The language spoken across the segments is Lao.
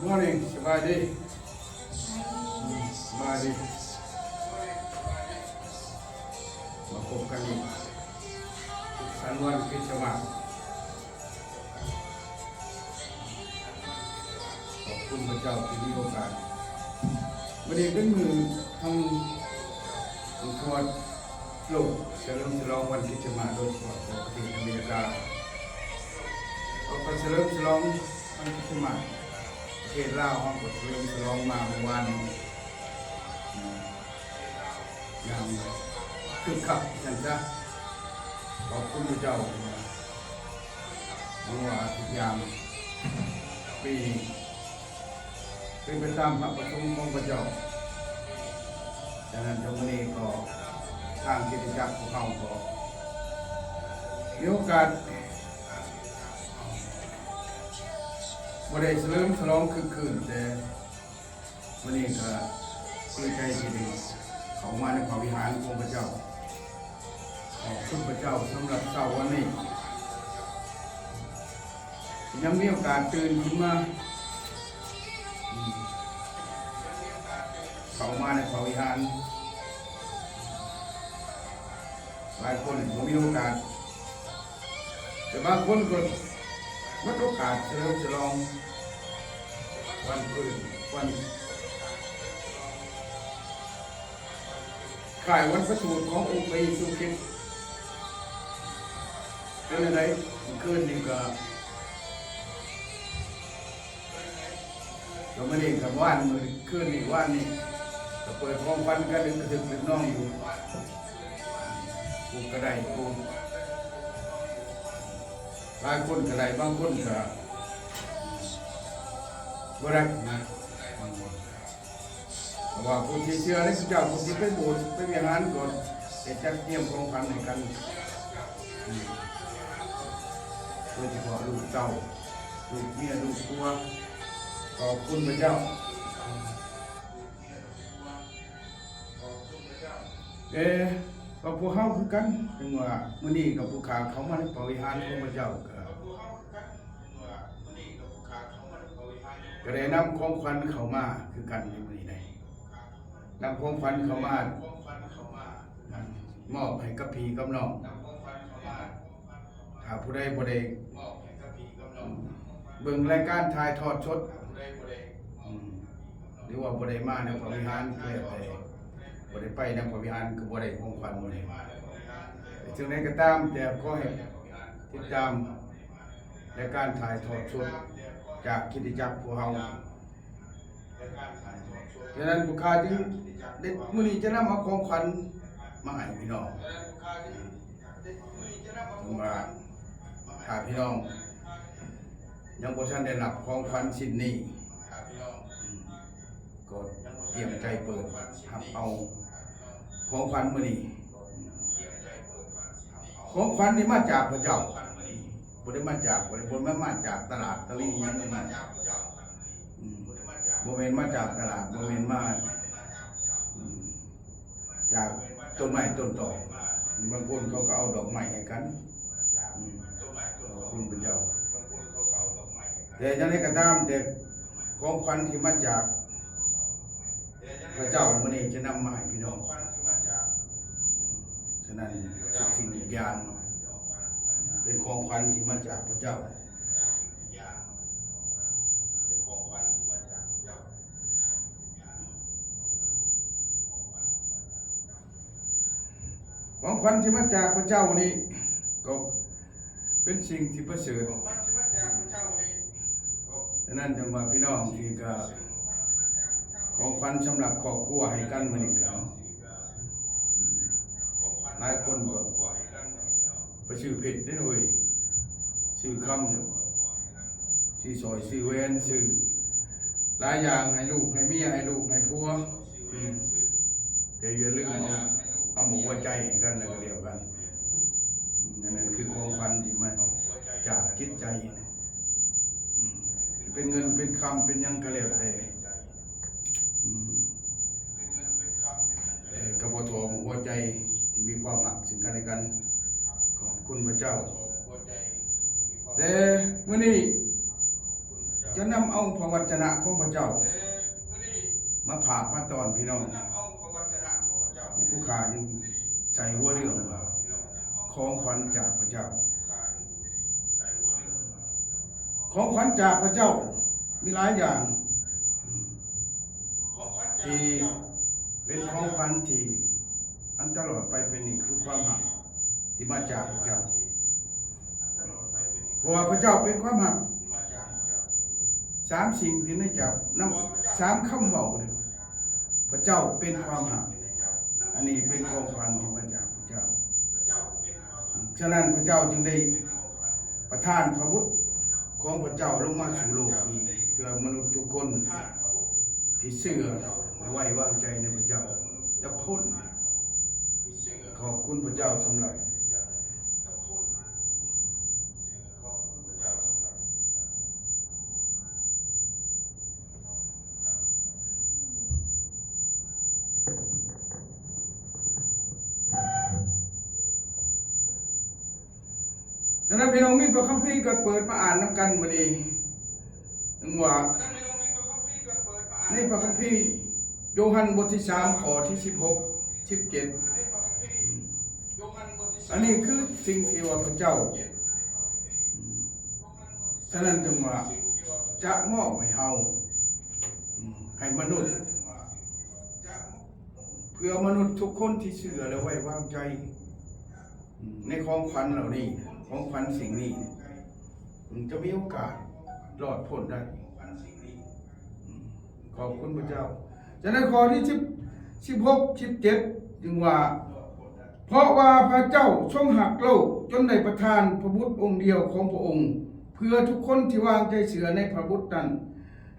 Morning ສະບາຍດີ ສະບາຍດີ ມາພົບກັນອີກ ສຸກສັນວັນຄຣິສຕະມາດ ຂອບຄຸນພະເຈົ້າທີ່ມີໂອກາດ ມື້ນີ້ເປັນມື້ທາງທົ່ວໂລກສະເຫຼີມສະຫຼອງວັນຄຣິສຕະມາດ ໂດຍສະເພາະຂອງປະເທດອາເມລິກາ ເຂົາກໍສະເຫຼີມສະຫຼອງວັນຄຣິສຕະມາດ ປະເທດລາວເຮົາກໍສະເຫຼີມສະຫຼອງມາເມື່ອວານນີ້ ຢ່າງຄຶກຄັກວ່າຊັ້ນຊະ ຂອບຄຸນພະເຈົ້າ ເພາະວ່າທຸກຢ່າງປີນີ້ເປັນໄປຕາມພະປະສົງຂອງພະເຈົ້າ. ສະນັ້ນ ໃນມື້ນີ້ກໍທາງຄຣິສຕະຈັກພວກເຮົາກໍມີໂອກາດ ບໍ່ໄດ້ສະເຫຼີມສະຫຼອງຄຶກຄື້ນ ແຕ່ມື້ນີ້ກໍດີໃຈທີ່ໄດ້ເຂົ້າມາໃນພະວິຫານຂອງພະເຈົ້າ. ຂອບຄຸນພະເຈົ້າສຳລັບເຊົ້າວັນນີ້ ຍັງມີໂອກາດຕື່ນຂຶ້ນມາ ເຂົ້າມາໃນພະວິຫານ. ຫຼາຍຄົນບໍ່ມີໂອກາດ ແຕ່ບາງຄົນກໍໝົດໂອກາດສະເຫຼີມສະຫຼອງວັນພື້ນ ວັນຄ້າຍວັນປະສູດຂອງອົງພະເຢຊູຄຣິດ. ເປັນຈັ່ງໃດ? ມື້ຄືນນີ້ກໍ ກໍມື້ນີ້ກໍວານ ມື້ຄືນນີ້ວານນີ້ກໍເປີດຂອງຂວັນກັນ ກະຕຶກເລັກນ້ອຍຢູ່ ຜູ້ກໍໄດ້ ຜູ້ ຫຼາຍຄົນກໍໄດ້ ບາງຄົນກໍບໍ່ໄດ້ນະ ບາງຄົນ ເພາະວ່າຜູ້ທີ່ເຊື່ອໃນພະເຈົ້າ ຜູ້ທີ່ໄປໂບດໄປວິຫານກໍໄດ້ຈັດຕຽມຂອງຂວັນໃຫ້ກັນ ອືມ ໂດຍສະເພາະລູກເຕົ້າ ລູກເມຍ ລູກຜົວ ຂອບຄຸນພະເຈົ້າ. ເອີ ກໍພວກເຮົາຄືກັນ ເຖິງວ່າມື້ນີ້ກໍຜູ້ຂ້າເຂົ້າມາໃນພະວິຫານຂອງພະເຈົ້າ ກໍ ກໍໄດ້ນຳຂອງຂວັນເຂົ້າມາຄືກັນໃນມື້ນີ້ໄດ໋ ນຳຂອງຂວັນເຂົ້າມາ ມອບໃຫ້ກັບພີ່ກັບນ້ອງ. ຖ້າຜູ້ໃດບໍ່ໄດ້ເບິ່ງລາຍການຖ່າຍທອດສົດ ອືມ ຫຼືວ່າບໍ່ໄດ້ມາໃນພະວິຫານ ກໍແລ້ວແຕ່ ບໍ່ໄດ້ໄປນຳພະວິຫານ ກໍບໍ່ໄດ້ຂອງຂວັນມື້ນີ້. ເຖິງໃດກໍຕາມ ແຕ່ຂໍໃຫ້ຕິດຕາມລາຍການຖ່າຍທອດສົດຈາກຄຣິສຕະຈັກພວກເຮົາ. ສະນັ້ນ ພວກຂ້າຈຶ່ງໄດ້ ມື້ນີ້ຈະນຳເອົາຂອງຂວັນມາໃຫ້ພີ່ນ້ອງ ເຖິງວ່າຖ້າພີ່ນ້ອງຍັງບໍ່ທັນໄດ້ຮັບຂອງຂວັນຊິ້ນນີ້ ກໍຕຽມໃຈເປີດຮັບເອົາຂອງຂວັນມື້ນີ້. ຂອງຂວັນນີ້ມາຈາກພະເຈົ້າ ບໍ່ໄດ້ມາຈາກ ບໍ່ໄດ້ ບໍ່ແມ່ນມາຈາກຕະຫຼາດຕະລິ່ງຫຍັງ ອືມ ບໍ່ແມ່ນມາຈາກຕະຫຼາດ ບໍ່ແມ່ນມາ ອືມ ຈາກຕົ້ນໄມ້ຕົ້ນຕອກ. ບາງຄົນເຂົາກໍເອົາດອກໄມ້ໃຫ້ກັນ ອືມ ຂອບຄຸນພະເຈົ້າ. ແຕ່ຢ່າງໃດກໍຕາມ ແຕ່ຂອງຂວັນທີ່ມາຈາກພະເຈົ້າມື້ນີ້ຈະນຳມາໃຫ້ພີ່ນ້ອງ. ສະນັ້ນ ທຸກສິ່ງທຸກຢ່າງເປັນຂອງຂວັນທີ່ມາຈາກພະເຈົ້າ. ຂອງຂວັນທີ່ມາຈາກພະເຈົ້ານີ້ ກໍເປັນສິ່ງທີ່ປະເສີດ. ສະນັ້ນ ຈັ່ງວ່າພີ່ນ້ອງທີ່ກໍຂອງຂວັນສຳລັບຄອບຄົວໃຫ້ກັນມື້ນີ້ກໍ ຫຼາຍຄົນກໍໄປຊື້ເພັດເດ້ເວີຍ ຊື້ຄຳ ຊື້ສ້ອຍ ຊື້ແຫວນ ຊື້ ຫຼາຍຢ່າງໃຫ້ລູກໃຫ້ເມຍ ໃຫ້ລູກໃຫ້ຜົວ ອືມ ແຕ່ຢ່າລືມເອົາ ເອົາຫົວໃຈໃຫ້ກັນ ແລ້ວກໍແລ້ວກັນ. ອືມ ນັ້ນຄືຂອງຂວັນທີ່ມາຈາກຈິດໃຈ ອືມ ຈະເປັນເງິນເປັນຄຳເປັນຫຍັງກໍແລ້ວແຕ່ ອືມ ແຕ່ກໍບໍ່ຖ່ວມຫົວໃຈທີ່ມີຄວາມຮັກເຊິ່ງກັນແລະກັນ. ຂອບຄຸນພະເຈົ້າ. ແຕ່ມື້ນີ້ ຈະນຳເອົາພະວັດຈະນະຂອງພະເຈົ້າມາຝາກມາຕ້ອນພີ່ນ້ອງ. ຜູ້ຂ້າຈຶ່ງໃສ່ຫົວເລື່ອງວ່າ ຂອງຂວັນຈາກພະເຈົ້າ. ຂອງຂວັນຈາກພະເຈົ້າມີຫຼາຍຢ່າງ ທີ່ເປັນຂອງຂວັນທີ່ອັນຕະຫຼອດໄປເປັນນິດ ຄືຄວາມຮັກທີ່ມາຈາກພະເຈົ້າ. ເພາະວ່າພະເຈົ້າເປັນຄວາມຮັກ. ສາມສິ່ງທີ່ໃນຈັບນຳ ສາມຄຳເວົ້າເດ້ ພະເຈົ້າເປັນຄວາມຮັກ. ອັນນີ້ເປັນຂອງຂວັນທີ່ມາຈາກພະເຈົ້າ. ສະນັ້ນພະເຈົ້າຈຶ່ງໄດ້ປະທານພະບຸດຂອງພະເຈົ້າລົງມາສູ່ໂລກນີ້ ເພື່ອມະນຸດທຸກຄົນທີ່ເຊື່ອ ແລະ ໄວ້ວາງໃຈໃນພະເຈົ້າຈະພົ້ນ. ຂອບຄຸນພະເຈົ້າສຳລັບ ດັ່ງນັ້ນ ພີ່ນ້ອງມີພະຄຳພີກໍເປີດມາອ່ານນຳກັນມື້ນີ້. ເຖິງວ່າໃນພະຄຳພີໂຢຮັນບົດທີສາມ ຂໍ້ທີສິບຫົກ ສິບເຈັດ ອັນນີ້ຄືສິ່ງທີ່ວ່າພະເຈົ້າ ສະນັ້ນຈຶ່ງວ່າຈະມອບໃຫ້ເຮົາ ໃຫ້ມະນຸດ ເພື່ອມະນຸດທຸກຄົນທີ່ເຊື່ອ ແລະ ໄວ້ວາງໃຈ ໃນຂອງຂວັນເຫຼົ່ານີ້ ຂອງຂວັນສິ່ງນີ້ ຈະມີໂອກາດລອດພົ້ນໄດ້. ຂອບຄຸນພະເຈົ້າ. ຈາກນັ້ນຂໍ້ທີສິບ ສິບຫົກ ສິບເຈັດ ຈຶ່ງວ່າ ເພາະວ່າພະເຈົ້າຊົງຮັກໂລກ ຈົນໄດ້ປະທານພະບຸດອົງດຽວຂອງພະອົງ ເພື່ອທຸກຄົນທີ່ວາງໃຈເຊື່ອໃນພະບຸດນັ້ນ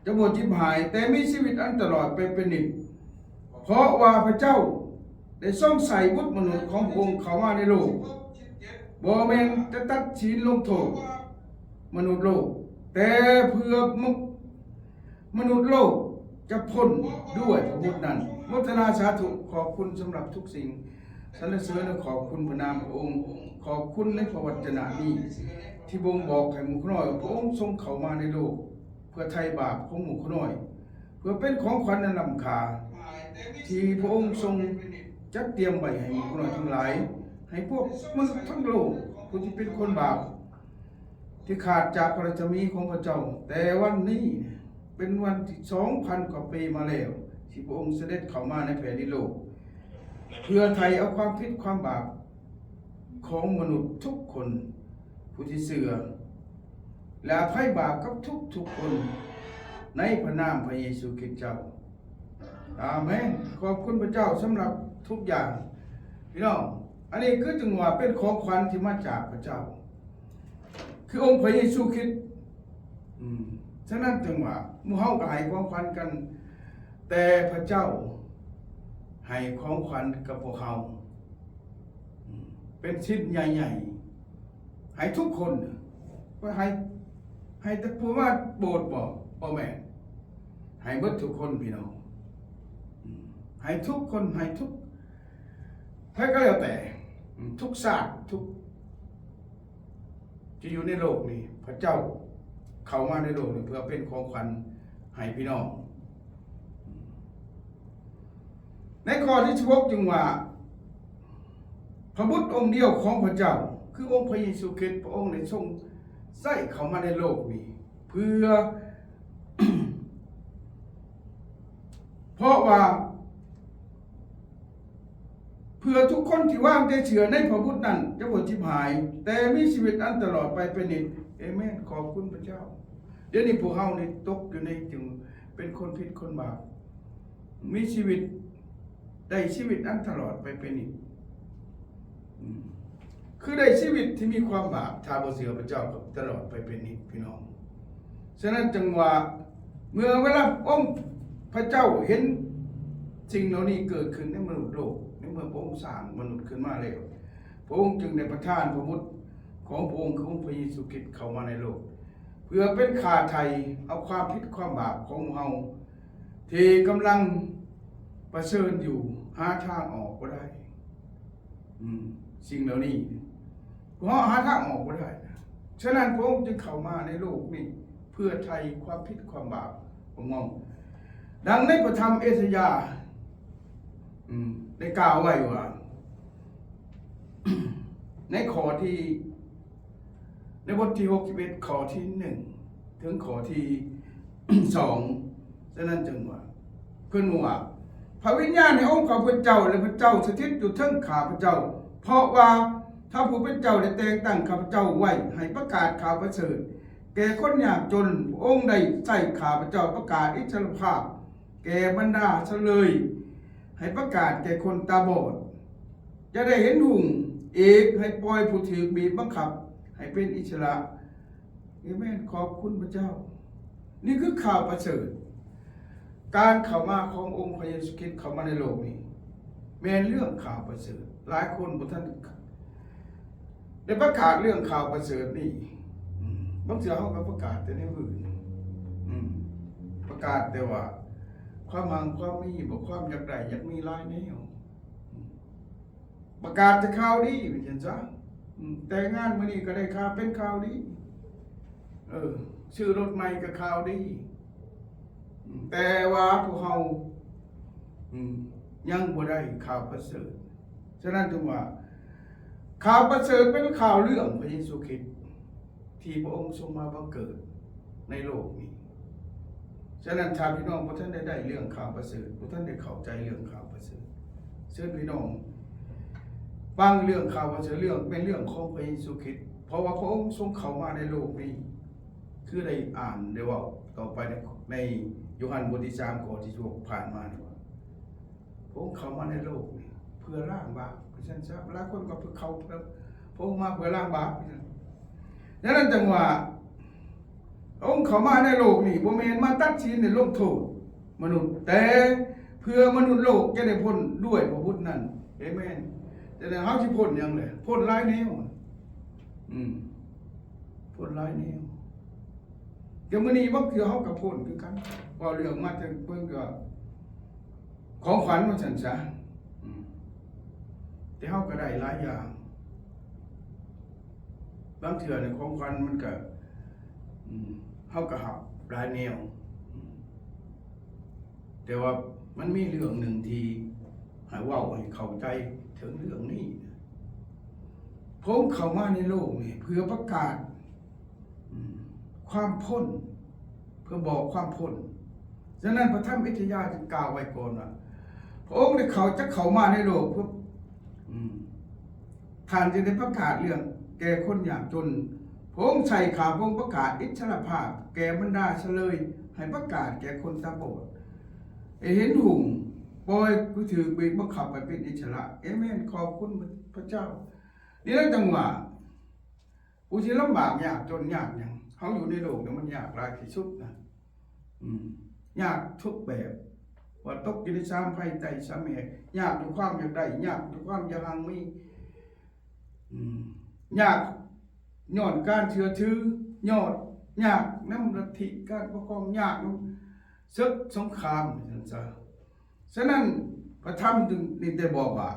ຈະບໍ່ຈິບຫາຍ ແຕ່ມີຊີວິດອັນຕະຫຼອດໄປເປັນນິດ. ເພາະວ່າພະເຈົ້າໄດ້ຊົງໃສ່ບຸດມະນຸດຂອງພະອົງເຂົ້າມາໃນໂລກ ບໍ່ແມ່ນຈະຕັດສິນລົງໂທດມະນຸດໂລກ ແຕ່ເພື່ອມະ ມະນຸດໂລກຈະພົ້ນດ້ວຍພະບຸດນັ້ນ. ໂມທະນາສາທຸ ຂອບຄຸນສຳລັບທຸກສິ່ງ. ສັນລະເສີນ ແລະ ຂອບຄຸນພະນາມພະອົງ. ຂອບຄຸນໃນພະວັດຈະນະນີ້ ທີ່ບົ່ງບອກໃຫ້ໝູ່ຂ້ານ້ອຍ ພະອົງຊົງເຂົ້າມາໃນໂລກ ເພື່ອໄຖ່ບາບຂອງໝູ່ຂ້ານ້ອຍ ເພື່ອເປັນຂອງຂວັນອັນລ້ຳຄ່າ ທີ່ພະອົງຊົງຈັດຕຽມໄວ້ໃຫ້ໝູ່ຂ້ານ້ອຍທັງຫຼາຍ ໃຫ້ພວກມະນຸດທັງໂລກ ຜູ້ທີ່ເປັນຄົນບາບ ທີ່ຂາດຈາກພະລາຊະມີຂອງພະເຈົ້າ. ແຕ່ວັນນີ້ເປັນວັນທີ່ສອງພັນກວ່າປີມາແລ້ວ ທີ່ພະອົງສະເດັດເຂົ້າມາໃນແຜ່ນດິນໂລກ ເພື່ອໄຖ່ເອົາຄວາມຜິດຄວາມບາບຂອງມະນຸດທຸກຄົນ ຜູ້ທີ່ເຊື່ອ ແລະ ອະໄພບາບກັບທຸກໆຄົນ ໃນພະນາມພະເຢຊູຄຣິດເຈົ້າ. ອາເມນ. ຂອບຄຸນພະເຈົ້າສຳລັບທຸກຢ່າງ. ພີ່ນ້ອງ, ອັນນີ້ຄືຈຶ່ງວ່າເປັນຂອງຂວັນທີ່ມາຈາກພະເຈົ້າ ຄືອົງພະເຢຊູຄຣິດ. ອືມ, ສະນັ້ນຈຶ່ງວ່າໝູ່ເຮົາກໍໃຫ້ຂອງຂວັນກັນ, ແຕ່ພະເຈົ້າໃຫ້ຂອງຂວັນກັບພວກເຮົາ. ອືມ, ເປັນຊິ້ນໃຫຍ່ໆ ໃຫ້ທຸກຄົນ. ບໍ່ໃຫ້, ໃຫ້ແຕ່ຜູ້ມາໂບດບໍ? ບໍ່ແມ່ນ. ໃຫ້ເບິດທຸກຄົນ, ພີ່ນ້ອງ. ອືມ, ໃຫ້ທຸກຄົນ, ໃຫ້ທຸກ ໃຜກໍແລ້ວແຕ່, ອືມ, ທຸກຊາດ, ທຸກ ທີ່ຢູ່ໃນໂລກນີ້, ພະເຈົ້າເຂົ້າມາໃນໂລກນີ້ເພື່ອເປັນຂອງຂວັນໃຫ້ພີ່ນ້ອງ. ໃນຂໍ້ທີສິບຫົກຈຶ່ງວ່າ ພະບຸດອົງດຽວຂອງພະເຈົ້າ ຄືອົງພະເຢຊູຄຣິດ, ພະອົງໄດ້ຊົງໃຊ້ເຂົ້າມາໃນໂລກນີ້ ເພື່ອ ເພາະວ່າ ເພື່ອທຸກຄົນທີ່ວາງໃຈເຊື່ອໃນພະບຸດນັ້ນຈະບໍ່ຈິບຫາຍ, ແຕ່ມີຊີວິດອັນຕະຫຼອດໄປເປັນນິດ. ເອເມນ. ຂອບຄຸນພະເຈົ້າ. ດຽວນີ້ພວກເຮົານີ້ຕົກຢູ່ໃນ, ຈຶ່ງເປັນຄົນຜິດຄົນບາບ, ມີຊີວິດ, ໄດ້ຊີວິດອັນຕະຫຼອດໄປເປັນນິດ. ອືມ. ຄືໄດ້ຊີວິດທີ່ມີຄວາມບາບ, ຖ້າບໍ່ເຊື່ອພະເຈົ້າກໍຕະຫຼອດໄປເປັນນິດ, ພີ່ນ້ອງ. ສະນັ້ນຈຶ່ງວ່າ ເມື່ອເວລາອົງພະເຈົ້າເຫັນສິ່ງເຫຼົ່ານີ້ເກີດຂຶ້ນໃນມະນຸດໂລກ, ໃນເມື່ອພະອົງສ້າງມະນຸດຂຶ້ນມາແລ້ວ, ພະອົງຈຶ່ງໄດ້ປະທານພະບຸດຂອງພະອົງ ຄືອົງພະເຢຊູຄຣິດເຂົ້າມາໃນໂລກ ເພື່ອເປັນຄ່າໄຖ່ເອົາຄວາມຜິດຄວາມບາບຂອງເຮົາ ທີ່ກຳລັງປະເຊີນຢູ່ ຫາທາງອອກບໍ່ໄດ້. ອືມ, ສິ່ງເຫຼົ່ານີ້ພວກເຮົາຫາທາງອອກບໍ່ໄດ້. ສະນັ້ນພະອົງຈຶ່ງເຂົ້າມາໃນໂລກນີ້ ພື່ອໄຖ່ຄວາມຜິດຄວາມບາບຂອງເຮົາ. ດັ່ງໃນພະທຳເອຊາຍາ ອືມ ໄດ້ກ່າວໄວ້ວ່າ ໃນຂໍ້ທີ່ ໃນບົດທີຫົກສິບເອັດ ຂໍ້ທີໜຶ່ງ ເຖິງຂໍ້ທີສອງ ສະນັ້ນຈຶ່ງວ່າ ເພິ່ນວ່າ ພະວິນຍານແຫ່ງອົງຂ້າພະເຈົ້າ ແລະ ພະເຈົ້າສະຖິດຢູ່ເທິງຂ້າພະເຈົ້າ ເພາະວ່າພະຜູ້ເປັນເຈົ້າໄດ້ແຕ່ງຕັ້ງຂ້າພະເຈົ້າໄວ້ໃຫ້ປະກາດຂ່າວປະເສີດແກ່ຄົນຍາກຈົນ. ພະອົງໄດ້ໃຊ້ຂ້າພະເຈົ້າປະກາດອິດສະຫຼະພາບແກ່ບັນດາຊະເລີຍ, ໃຫ້ປະກາດແກ່ຄົນຕາບອດ ຈະໄດ້ເຫັນຮຸ່ງເອກ, ໃຫ້ປ່ອຍຜູ້ຖືກບີບບັງຄັບໃຫ້ເປັນອິດສະຫຼະ. ເອເມນ. ຂອບຄຸນພະເຈົ້າ. ນີ້ຄືຂ່າວປະເສີດ. ການເຂົ້າມາຂອງອົງພະເຢຊູຄຣິດເຂົ້າມາໃນໂລກນີ້ ແມ່ນເລື່ອງຂ່າວປະເສີດ. ຫຼາຍຄົນບໍ່ທັນໄດ້ປະກາດເລື່ອງຂ່າວປະເສີດນີ້. ອືມ ບາງເທື່ອເຮົາກໍປະກາດແຕ່ແນວອື່ນ. ອືມ ປະກາດແຕ່ວ່າຄວາມຮັ່ງຄວາມມີບໍ, ຄວາມຢາກໄດ້ຢາກມີຫຼາຍແນວ. ອືມ ປະກາດແຕ່ຂ່າວດີ ວ່າຊັ້ນຊະ. ອືມ ແຕ່ງງານມື້ນີ້ກໍໄດ້ຂ່າວ ເປັນຂ່າວດີ. ເອີ ຊື້ລົດໃໝ່ກໍຂ່າວດີ. ອືມ ແຕ່ວ່າພວກເຮົາ ອືມ ຍັງບໍ່ໄດ້ຂ່າວປະເສີດ. ສະນັ້ນຈຶ່ງວ່າ ຂ່າວປະເສີດເປັນຂ່າວເລື່ອງພະເຢຊູຄຣິດ ທີ່ພະອົງຊົງມາບັງເກີດໃນໂລກນີ້. ສະນັ້ນ ຖ້າພີ່ນ້ອງບໍ່ທັນໄດ້ໄດ້ເລື່ອງຂ່າວປະເສີດ, ບໍ່ທັນໄດ້ເຂົ້າໃຈເລື່ອງຂ່າວປະເສີດ, ເຊີນພີ່ນ້ອງຟັງເລື່ອງຂ່າວປະເສີດ, ເລື່ອງ ເປັນເລື່ອງຂອງພະເຢຊູຄຣິດ, ເພາະວ່າພະອົງຊົງເຂົ້າມາໃນໂລກນີ້ ຄືໄດ້ອ່ານ ໄດ້ເວົ້າຕໍ່ໄປໃນ ໃນໂຢຮັນບົດທີສາມ ຂໍ້ທີສິບຫົກ ຜ່ານມານີ້ວ່າ ພະອົງເຂົ້າມາໃນໂລກນີ້ເພື່ອລ້າງບາບ ວ່າຊັ້ນຊະ. ຫຼາຍຄົນກໍເພື່ອເຂົ້າ ເພື່ອ ພະອົງມາເພື່ອລ້າງບາບ ວ່າຊັ້ນ. ດັ່ງນັ້ນຈຶ່ງວ່າ ພະອົງເຂົ້າມາໃນໂລກນີ້ ບໍ່ແມ່ນມາຕັດສິນ ແລະ ລົງໂທດມະນຸດ, ແຕ່ເພື່ອມະນຸດໂລກຈະໄດ້ພົ້ນດ້ວຍພະບຸດນັ້ນ. ເອເມນ. ແຕ່ເຮົາຊິພົ້ນຫຍັງແຫຼະ? ພົ້ນຫຼາຍແນວ. ອືມ ພົ້ນຫຼາຍແນວ. ແຕ່ມື້ນີ້ບາງເທື່ອເຮົາກໍພົ້ນຄືກັນ. ເວົ້າເລື່ອງມາແຕ່ເບິ່ງກໍ ຂອງຂວັນວ່າຊັ້ນຊະ. ອືມ ແຕ່ເຮົາກໍໄດ້ຫຼາຍຢ່າງ. ບາງເທື່ອໃນຂອງຂວັນມັນກໍ ອືມ ເຮົາກໍຮັບຫຼາຍແນວ. ອືມ ແຕ່ວ່າມັນມີເລື່ອງໜຶ່ງທີ່ໃຫ້ເວົ້າໃຫ້ເຂົ້າໃຈເຖິງເລື່ອງນີ້. ພະອົງເຂົ້າມາໃນໂລກນີ້ເພື່ອປະກາດ ອືມ ຄວາມພົ້ນ, ເພື່ອບອກຄວາມພົ້ນ. ສະນັ້ນ ພະທຳເອຊາຍາຈຶ່ງກ່າວໄວ້ກ່ອນວ່າ ພະອົງໄດ້ເຂົ້າ ຈະເຂົ້າມາໃນໂລກເພື່ອ ອືມ ທ່ານຈະໄດ້ປະກາດເລື່ອງແກ່ຄົນຍາກຈົນ. ພະອົງໃຊ້ຂ້າພະອົງປະກາດອິດສະຫຼະພາບແກ່ບັນດາຊະເລີຍ, ໃຫ້ປະກາດແກ່ຄົນຕາບອດ ໃຫ້ເຫັນຮຸ່ງ, ປ່ອຍຜູ້ຖືກບີບບັງຄັບໃຫ້ເປັນອິດສະຫຼະ. ເອເມນ. ຂອບຄຸນພະເຈົ້າ. ນີ້ລະຈັ່ງວ່າ ຜູ້ທີ່ລຳບາກຍາກຈົນຍາກຫຍັງ, ເຮົາຢູ່ໃນໂລກນີ້ມັນຍາກຫຼາຍທີ່ສຸດນະ. ອືມ ຍາກທຸກແບບ, ວ່າຕົກຢູ່ໃນສາມໄພໃຕ້ສາມແຫກ, ຍາກດ້ວຍຄວາມຢາກໄດ້, ຍາກດ້ວຍຄວາມຢາກຮັ່ງມີ, ອືມ ຍາກຍ້ອນການເຊື່ອຖື, ຍອດ ຍາກນຳລັດທິການປົກຄອງ, ຍາກນຳເສິກສົງຄາມ ວ່າຊັ້ນຊະ. ສະນັ້ນ ພະທຳຈຶ່ງໄດ້ບອກວ່າ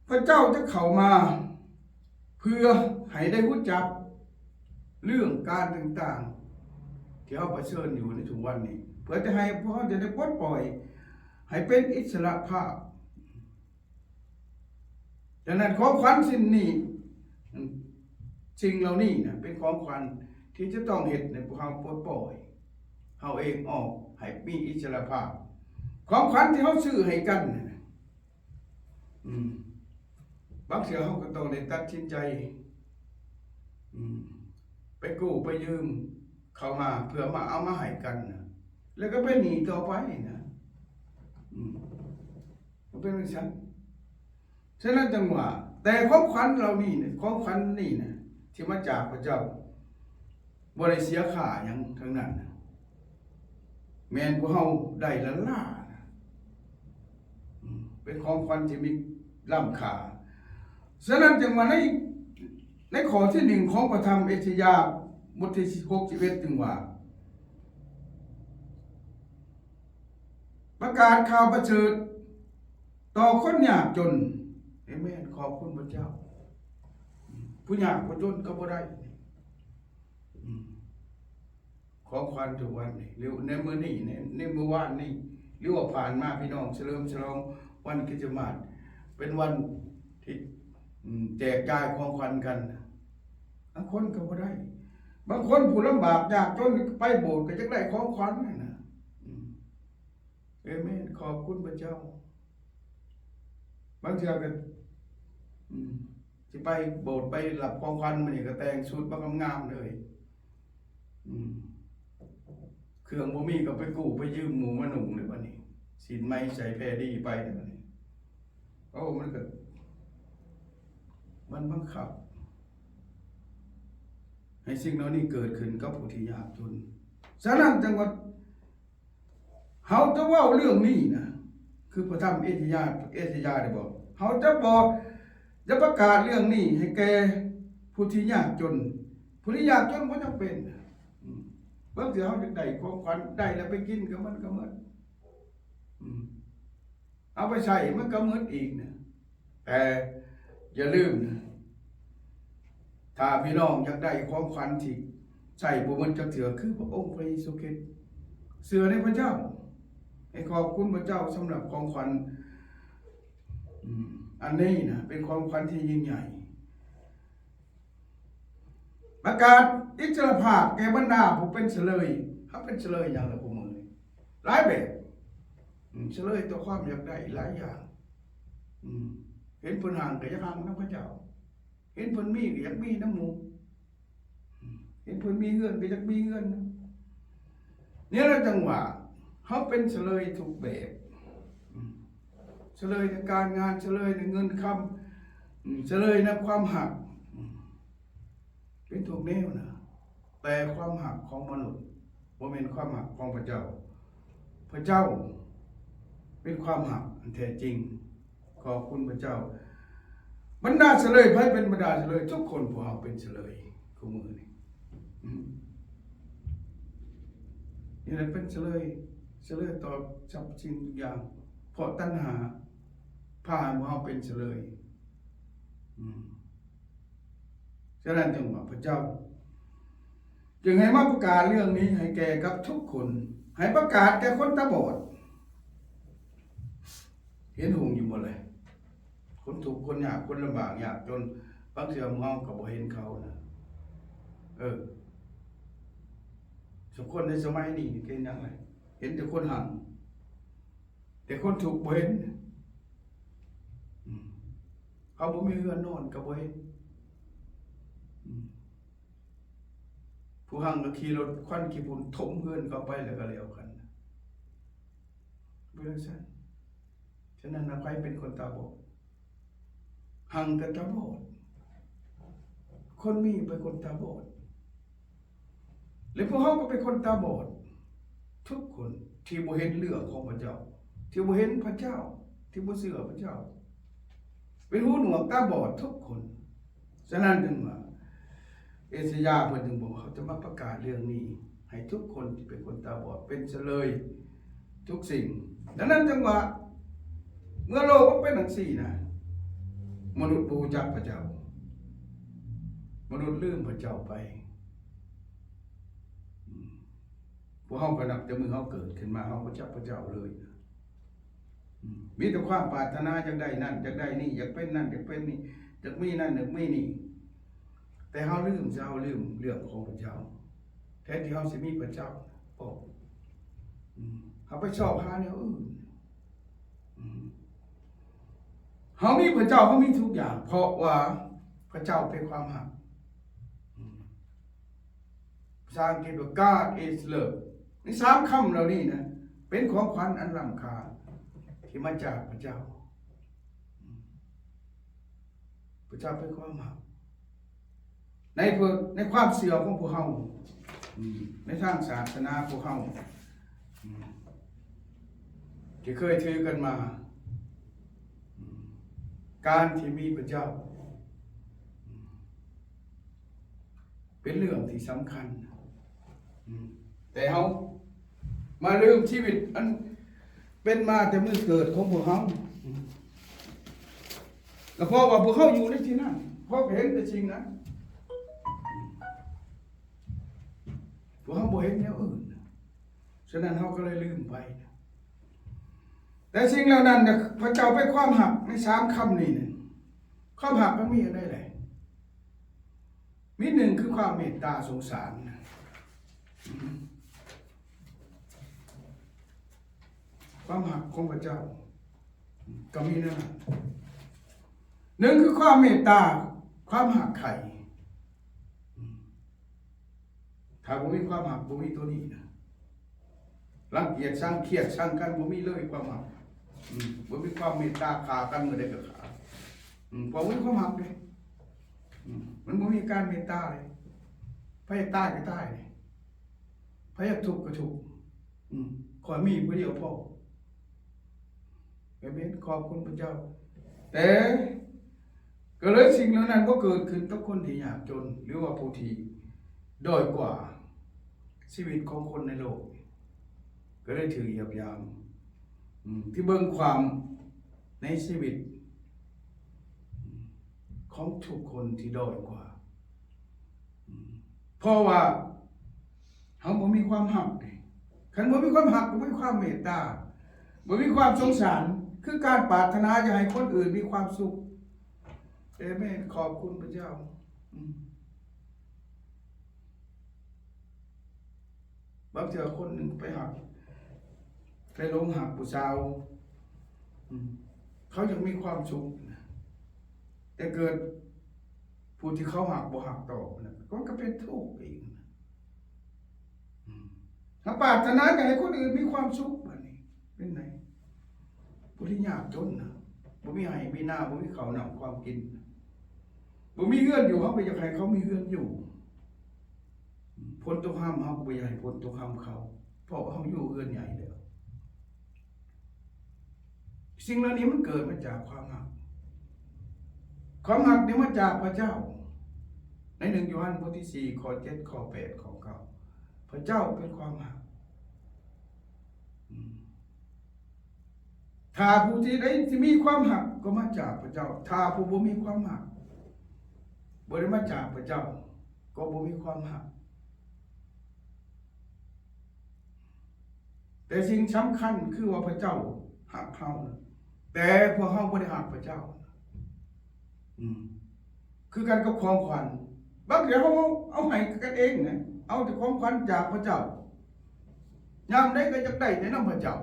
ພະເຈົ້າຈະເຂົ້າມາເພື່ອໃຫ້ໄດ້ຮູ້ຈັກເລື່ອງການຕ່າງໆ ທີ່ເຮົາປະເຊີນຢູ່ໃນທຸກວັນນີ້, ເພື່ອຈະໃຫ້ພວກເຮົາຈະໄດ້ປົດປ່ອຍໃຫ້ເປັນອິດສະຫຼະພາບ. ດັ່ງນັ້ນ ຂອງຂວັນສິ່ງນີ້ ສິ່ງເຫຼົ່ານີ້ນະ ເປັນຂອງຂວັນທີ່ຈະຕ້ອງເຮັດໃຫ້ພວກເຮົາປົດປ່ອຍເຮົາເອງອອກໃຫ້ມີອິດສະຫຼະພາບ. ຂອງຂວັນທີ່ເຮົາຊື້ໃຫ້ກັນນະ ອືມ ບາງເທື່ອເຮົາກໍຕ້ອງໄດ້ຕັດສິນໃຈ ອືມ ໄປກູ້ໄປຢືມເຂົາມາ ເພື່ອມາເອົາມາໃຫ້ກັນນະ ແລ້ວກໍເປັນໜີ້ຕໍ່ໄປນະ. ອືມ ມັນເປັນຈັ່ງຊັ້ນ. ສະນັ້ນຈັ່ງວ່າ ແຕ່ຂອງຂວັນເຫຼົ່ານີ້ນະ ຂອງຂວັນນີ້ນະ ທີ່ມາຈາກພະເຈົ້າ ບໍ່ໄດ້ເສຍຄ່າຫຍັງທັງນັ້ນນະ, ແມ່ນພວກເຮົາໄດ້ລ້າໆນະ. ອືມ ເປັນຂອງຂວັນທີ່ມີລ້ຳຄ່າ. ສະນັ້ນຈຶ່ງວ່າໃນ ໃນຂໍ້ທີໜຶ່ງຂອງພະທຳເອຊາຍາ ບົດທີຫົກສິບເອັດ ຈຶ່ງວ່າ ປະກາດຂ່າວປະເສີດຕໍ່ຄົນຍາກຈົນ. ເອເມນ. ຂອບຄຸນພະເຈົ້າ. ຜູ້ຍາກຜູ້ຈົນກໍບໍ່ໄດ້. ອືມ ຂອງຂວັນທຸກວັນນີ້ ຫຼືໃນມື້ນີ້ ໃນ ໃນມື້ວານນີ້ ຫຼືວ່າຜ່ານມາ ພີ່ນ້ອງສະເຫຼີມສະຫຼອງວັນຄຣິສຕະມາດ ເປັນວັນທີ່ ອືມ ແຈກຈ່າຍຂອງຂວັນກັນ ບາງຄົນກໍບໍ່ໄດ້ ບາງຄົນຜູ້ລຳບາກຍາກຈົນໄປໂບດກໍຢາກໄດ້ຂອງຂວັນຫັ້ນນະ ອືມ ເອເມນ ຂອບຄຸນພະເຈົ້າ ບາງເທື່ອກໍ ອືມ ຊິໄປໂບດໄປຮັບຂອງຂວັນ ມື້ນີ້ກໍແຕ່ງຊຸດບັກງາມໆເລີຍ ອືມ ເຄື່ອງບໍ່ມີກໍໄປກູ້ໄປຢືມໝູ່ມານຸ່ງເລີຍບັດນີ້ ສິ້ນໃໝ່ໃສ່ແພດີໄປເລີຍບັດນີ້ ໂອ້ ມັນກໍ ມັນບັງຄັບໃຫ້ສິ່ງເຫຼົ່ານີ້ເກີດຂຶ້ນກັບຜູ້ທີ່ຍາກຈົນ ສະນັ້ນຈັ່ງວ່າ ເຮົາຈະເວົ້າເລື່ອງນີ້ນະ ຄືພະທຳເອຊາຍາ ເອຊາຍາໄດ້ບອກ ເຮົາຈະບອກ ຈະປະກາດເລື່ອງນີ້ໃຫ້ແກ່ຜູ້ທີ່ຍາກຈົນ ຜູ້ທີ່ຍາກຈົນບໍ່ຈຳເປັນ ອືມ ບາງເທື່ອເຮົາຢາກໄດ້ຂອງຂວັນ ໄດ້ແລ້ວໄປກິນກັບມັນກໍໝົດ ອືມ ເອົາໄປໃຊ້ມັນກໍໝົດອີກນະ ແຕ່ຢ່າລືມນະ ຖ້າພີ່ນ້ອງຢາກໄດ້ຂອງຂວັນທີ່ໃຊ້ບໍ່ໝົດຈັກເທື່ອ ຄືພະອົງພະເຢຊູຄຣິດ ເຊື່ອໃນພະເຈົ້າ ໃຫ້ຂອບຄຸນພະເຈົ້າສຳລັບຂອງຂວັນ ອືມ ອັນນີ້ນະ ເປັນຂອງຂວັນທີ່ຍິ່ງໃຫຍ່ ປະກາດອິດສະຫຼະພາບແກ່ບັນດາຜູ້ເປັນສະເຫຼີຍ. ເຮົາເປັນສະເຫຼີຍຫຍັງລະຄູ່ມື້ນີ້? ຫຼາຍແບບ. ອືມ ສະເຫຼີຍຕໍ່ຄວາມຢາກໄດ້ຫຼາຍຢ່າງ. ອືມ ເຫັນເພິ່ນຮັ່ງກໍຢາກຮັ່ງນຳເຂົາເຈົ້າ. ເຫັນເພິ່ນມີກໍຢາກມີນຳໝູ່. ອືມ ເຫັນເພິ່ນມີເຮືອນກໍຢາກມີເຮືອນນຳ. ນີ້ລະຈັ່ງວ່າ ເຮົາເປັນສະເຫຼີຍທຸກແບບ. ອືມ ສະເຫຼີຍໃນການງານ, ສະເຫຼີຍໃນເງິນຄຳ, ອືມ ສະເຫຼີຍໃນຄວາມຮັກ. ອືມ ເປັນທຸກແນວນະ, ແຕ່ຄວາມຮັກຂອງມະນຸດບໍ່ແມ່ນຄວາມຮັກຂອງພະເຈົ້າ. ພະເຈົ້າເປັນຄວາມຮັກອັນແທ້ຈິງ. ຂອບຄຸນພະເຈົ້າ. ບັນດາສະເຫຼີຍ, ໃຜເປັນບັນດາສະເຫຼີຍ? ທຸກຄົນ, ພວກເຮົາເປັນສະເຫຼີຍຄູ່ມື້ນີ້. ອືມ ນີ້ແຫຼະເປັນສະເຫຼີຍ, ສະເຫຼີຍຕໍ່ສັບສິ່ງທຸກຢ່າງ, ເພາະຕັນຫາພາໃຫ້ພວກເຮົາເປັນສະເຫຼີຍ. ອືມ ສະນັ້ນຈຶ່ງວ່າພະເຈົ້າຈຶ່ງໃຫ້ມາປະກາດເລື່ອງນີ້ໃຫ້ແກ່ກັບທຸກຄົນ, ໃຫ້ປະກາດແກ່ຄົນຕາບອດ. ເຫັນຮຸ່ງຢູ່ບໍ່ແລະ? ຄົນທຸກຄົນຍາກ, ຄົນລຳບາກຍາກຈົນ, ບາງເທື່ອເຮົາກໍບໍ່ເຫັນເຂົານະ. ເອີ ສົມຄວນໃນສະໄໝນີ້ເຫັນຫຍັງລະ? ເຫັນແຕ່ຄົນຮັ່ງ, ແຕ່ຄົນທຸກບໍ່ເຫັນ. ອືມ ເຂົາບໍ່ມີເຮືອນນອນກໍບໍ່ເຫັນ. ອືມ ຜູ້ຮັ່ງກໍຂີ່ລົດຄວັນຂີ້ຝຸ່ນຖົມເຮືອນເຂົາໄປແລ້ວກໍແລ້ວກັນ. ເປັນຈັ່ງຊັ້ນ. ສະນັ້ນນະ, ໃຜເປັນຄົນຕາບອດ? ຮັ່ງກໍຕາບອດ. ຄົນມີເປັນຄົນຕາບອດ. ແລະ ພວກເຮົາກໍເປັນຄົນຕາບອດທຸກຄົນ ທີ່ບໍ່ເຫັນເລື່ອງຂອງພະເຈົ້າ, ທີ່ບໍ່ເຫັນພະເຈົ້າ, ທີ່ບໍ່ເຊື່ອພະເຈົ້າ, ເປັນຫູໜວກຕາບອດທຸກຄົນ. ສະນັ້ນຈຶ່ງວ່າ ເອຊາຍາເພິ່ນຈຶ່ງບອກວ່າ ເຮົາຈະມາປະກາດເລື່ອງນີ້ໃຫ້ທຸກຄົນທີ່ເປັນຄົນຕາບອດເປັນສະເຫຼີຍ ທຸກສິ່ງ. ດັ່ງນັ້ນຈຶ່ງວ່າ ເມື່ອໂລກມັນເປັນຈັ່ງຊີ້ນະ, ມະນຸດບໍ່ຮູ້ຈັກພະເຈົ້າ, ມະນຸດລືມພະເຈົ້າໄປ. ອືມ ພວກເຮົາກໍນັບແຕ່ມື້ເຮົາເກີດຂຶ້ນມາ ເຮົາບໍ່ຈັກພະເຈົ້າເລີຍ. ອືມ ມີແຕ່ຄວາມປາດຖະໜາຢາກໄດ້ນັ້ນ ຢາກໄດ້ນີ້, ຢາກເປັນນັ້ນ ຢາກເປັນນີ້, ຢາກມີນັ້ນ ຢາກມີນີ້, ແຕ່ເຮົາລືມ ເຮົາລືມເລື່ອງຂອງພະເຈົ້າ. ແທນທີ່ເຮົາຊິມີພະເຈົ້າ, ໂອ້ ອືມ ເຮົາໄປຊອກຫາແນວອື່ນ. ອືມ ເຮົາມີພະເຈົ້າ, ເຮົາມີທຸກຢ່າງ ເພາະວ່າພະເຈົ້າເປັນຄວາມຮັກ. ອືມ ພາສາອັງກິດວ່າ God is love. ໃນສາມຄຳເຫຼົ່ານີ້ນະ ເປັນຂອງຂວັນອັນລ້ຳຄ່າທີ່ມາຈາກພະເຈົ້າ. ອືມ ພະເຈົ້າເປັນຄວາມຮັກ. ໃນພວກ ໃນຄວາມເຊື່ອຂອງພວກເຮົາ ອືມ ໃນທາງສາສະໜາພວກເຮົາ ອືມ ທີ່ເຄີຍຖືກັນມາ ອືມ ການທີ່ມີພະເຈົ້າ ອືມ ເປັນເລື່ອງທີ່ສຳຄັນ. ອືມ ແຕ່ເຮົາມາລືມຊີວິດອັນເປັນມາແຕ່ມື້ເກີດຂອງພວກເຮົາ. ອືມ ກໍເພາະວ່າພວກເຮົາຢູ່ໃນທີ່ນັ້ນ, ເຮົາກໍເຫັນແຕ່ສິ່ງນັ້ນ. ອືມ ພ ເຮົາບໍ່ເຫັນແນວອື່ນ. ສະນັ້ນເຮົາກໍເລີຍລືມໄປ. ແຕ່ສິ່ງເຫຼົ່ານັ້ນນະ ພະເຈົ້າເປັນຄວາມຮັກໃນສາມຄຳນີ້ນະ. ຄວາມຮັກມັນມີອັນໃດແຫຼະ? ມີໜຶ່ງຄືຄວາມເມດຕາສົງສານນະ. ຄວາມຮັກຂອງພະເຈົ້າກໍມີແນວນັ້ນ. ໜຶ່ງຄືຄວາມເມດຕາ, ຄວາມຮັກໃຄ່. ຖ້າບໍ່ມີຄວາມຮັກ ບໍ່ມີຕົວນີ້ນະ. ລັງກຽດຊັງ, ຄຽດຊັງກັນ, ບໍ່ມີເລີຍຄວາມຮັກ. ອືມ ບໍ່ມີຄວາມເມດຕາ, ຂ້າກັນມື້ໃດກໍຂ້າ. ອືມ ເພາະບໍ່ມີຄວາມຮັກເດ້. ອືມ ມັນບໍ່ມີການເມດຕາເດ້. ໃຜຢາກຕາຍກໍຕາຍເດ້. ໃຜຢາກທຸກກໍທຸກ. ອືມ ຂ້ອຍມີຜູ້ດຽວພໍ. ອາເມນ. ຂອບຄຸນພະເຈົ້າ. ແຕ່ກໍເລີຍສິ່ງເຫຼົ່ານັ້ນບໍ່ເກີດຂຶ້ນກັບຄົນທີ່ຍາກຈົນ ຫຼືວ່າຜູ້ທີ່ດ້ອຍກວ່າຊີວິດຂອງຄົນໃນໂລກ. ກໍໄດ້ຖືກຢຽບຢາມ ອືມ ທີ່ເບິ່ງຄວາມໃນຊີວິດ ອືມ ຂອງທຸກຄົນທີ່ດ້ອຍກວ່າ ອືມ ເພາະວ່າເຮົາບໍ່ມີຄວາມຮັກເດ້. ຄັນບໍ່ມີຄວາມຮັກ ກໍບໍ່ມີຄວາມເມດຕາ, ບໍ່ມີຄວາມສົງສານ ຄືການປາດຖະໜາຢາກໃຫ້ຄົນອື່ນມີຄວາມສຸກ. ເອເມນ. ຂອບຄຸນພະເຈົ້າ. ອືມ ບາງເທື່ອຄົນໜຶ່ງໄປຮັກ ໄປຫຼົງຮັກຜູ້ສາວ ອືມ ເຂົາຢາກມີຄວາມສຸກນະ ແຕ່ເກີດຜູ້ທີ່ເຂົາຮັກບໍ່ຮັກຕອບນະ ມັນກໍເປັນທຸກອີກນະ. ອືມ ຖ້າປາດຖະໜາຢາກໃຫ້ຄົນອື່ນມີຄວາມສຸກ ບາດນີ້ເປັນໃດ? ຜູ້ທີ່ຍາກຈົນນະ ບໍ່ມີໄຮ່ມີນາ ບໍ່ມີເຂົ້ານ້ຳຄວາມກິນ ບໍ່ມີເຮືອນຢູ່ ເຮົາກໍຢາກໃຫ້ເຂົາມີເຮືອນຢູ່. ຝົນຕົກຮຳ ເຮົາກໍບໍ່ຢາກໃຫ້ຝົນຕົກຮຳເຂົາ ເພາະເຮົາຢູ່ເຮືອນໃຫຍ່ແລ້ວ. ສິ່ງເຫຼົ່ານີ້ມັນເກີດມາຈາກຄວາມຮັກ. ຄວາມຮັກນີ້ມາຈາກພະເຈົ້າ. ໃນໜຶ່ງໂຢຮັນບົດທີສີ່ ຂໍ້ເຈັດ ຂໍ້ແປດ ຂໍ້ເກົ້າ ພະເຈົ້າເປັນຄວາມຮັກ. ອືມ ຖ້າຜູ້ທີ່ໃດທີ່ມີຄວາມຮັກກໍມາຈາກພະເຈົ້າ, ຖ້າຜູ້ບໍ່ມີຄວາມຮັກ ບໍ່ໄດ້ມາຈາກພະເຈົ້າ ກໍບໍ່ມີຄວາມຮັກ. ແຕ່ສິ່ງສຳຄັນຄືວ່າພະເຈົ້າຮັກເຮົາ, ແຕ່ພວກເຮົາບໍ່ໄດ້ຮັກພະເຈົ້າ. ອືມ ຄືກັນກັບຂອງຂວັນ, ບາງເທື່ອເຮົາເອົາໃຫ້ກັນເອງນະ, ເອົາແຕ່ຂອງຂວັນຈາກພະເຈົ້າ, ຍາມໃດກໍຢາກໄດ້ແຕ່ນຳພະເຈົ້າ,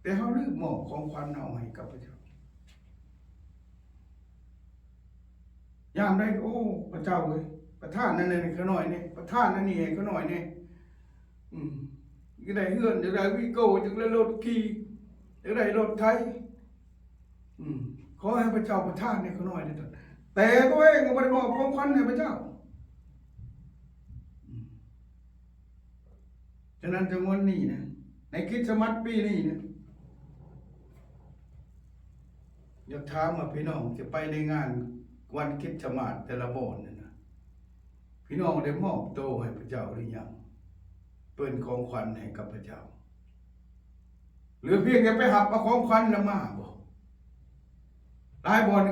ແຕ່ເຮົາລືມມອບຂອງຂວັນເຮົາໃຫ້ກັບພະເຈົ້າ. ຍາມໃດ ໂອ້ ພະເຈົ້າເອີຍ, ປະທານອັນນັ້ນໃຫ້ຂ້ານ້ອຍແດ່, ປະທານອັນນີ້ໃຫ້ຂ້ານ້ອຍແດ່. ອືມ ຢາກໄດ້ເຮືອນ, ຢາກໄດ້ວີໂກ້, ຢາກໄດ້ລົດຂີ່, ຢາກໄດ້ລົດໄຖ. ອືມ ຂໍໃຫ້ພະເຈົ້າປະທານໃຫ້ຂ້ານ້ອຍເດີ, ແຕ່ຕົວເອງກໍບໍ່ໄດ້ມອບຂອງຂວັນໃຫ້ພະເຈົ້າ. ອືມ ສະນັ້ນ ຈະງວນນີ້ນະ, ໃນຄຣິດສະມາດປີນີ້ນະ, ຢາກຖາມວ່າພີ່ນ້ອງຈະໄປໃນງານວັນຄຣິດສະມາດແຕ່ລະບ່ອນນັ້ນນະ, ພີ່ນ້ອງໄດ້ມອບໂຕໃຫ້ພະເຈົ້າຫຼືຍັງ? ເປັນຂອງຂວັນໃຫ້ກັບພະເຈົ້າ ຫຼືພຽງແຕ່ໄປຮັບເອົາຂອງຂວັນນຳມາບໍ? ຫຼາຍບ່ອນ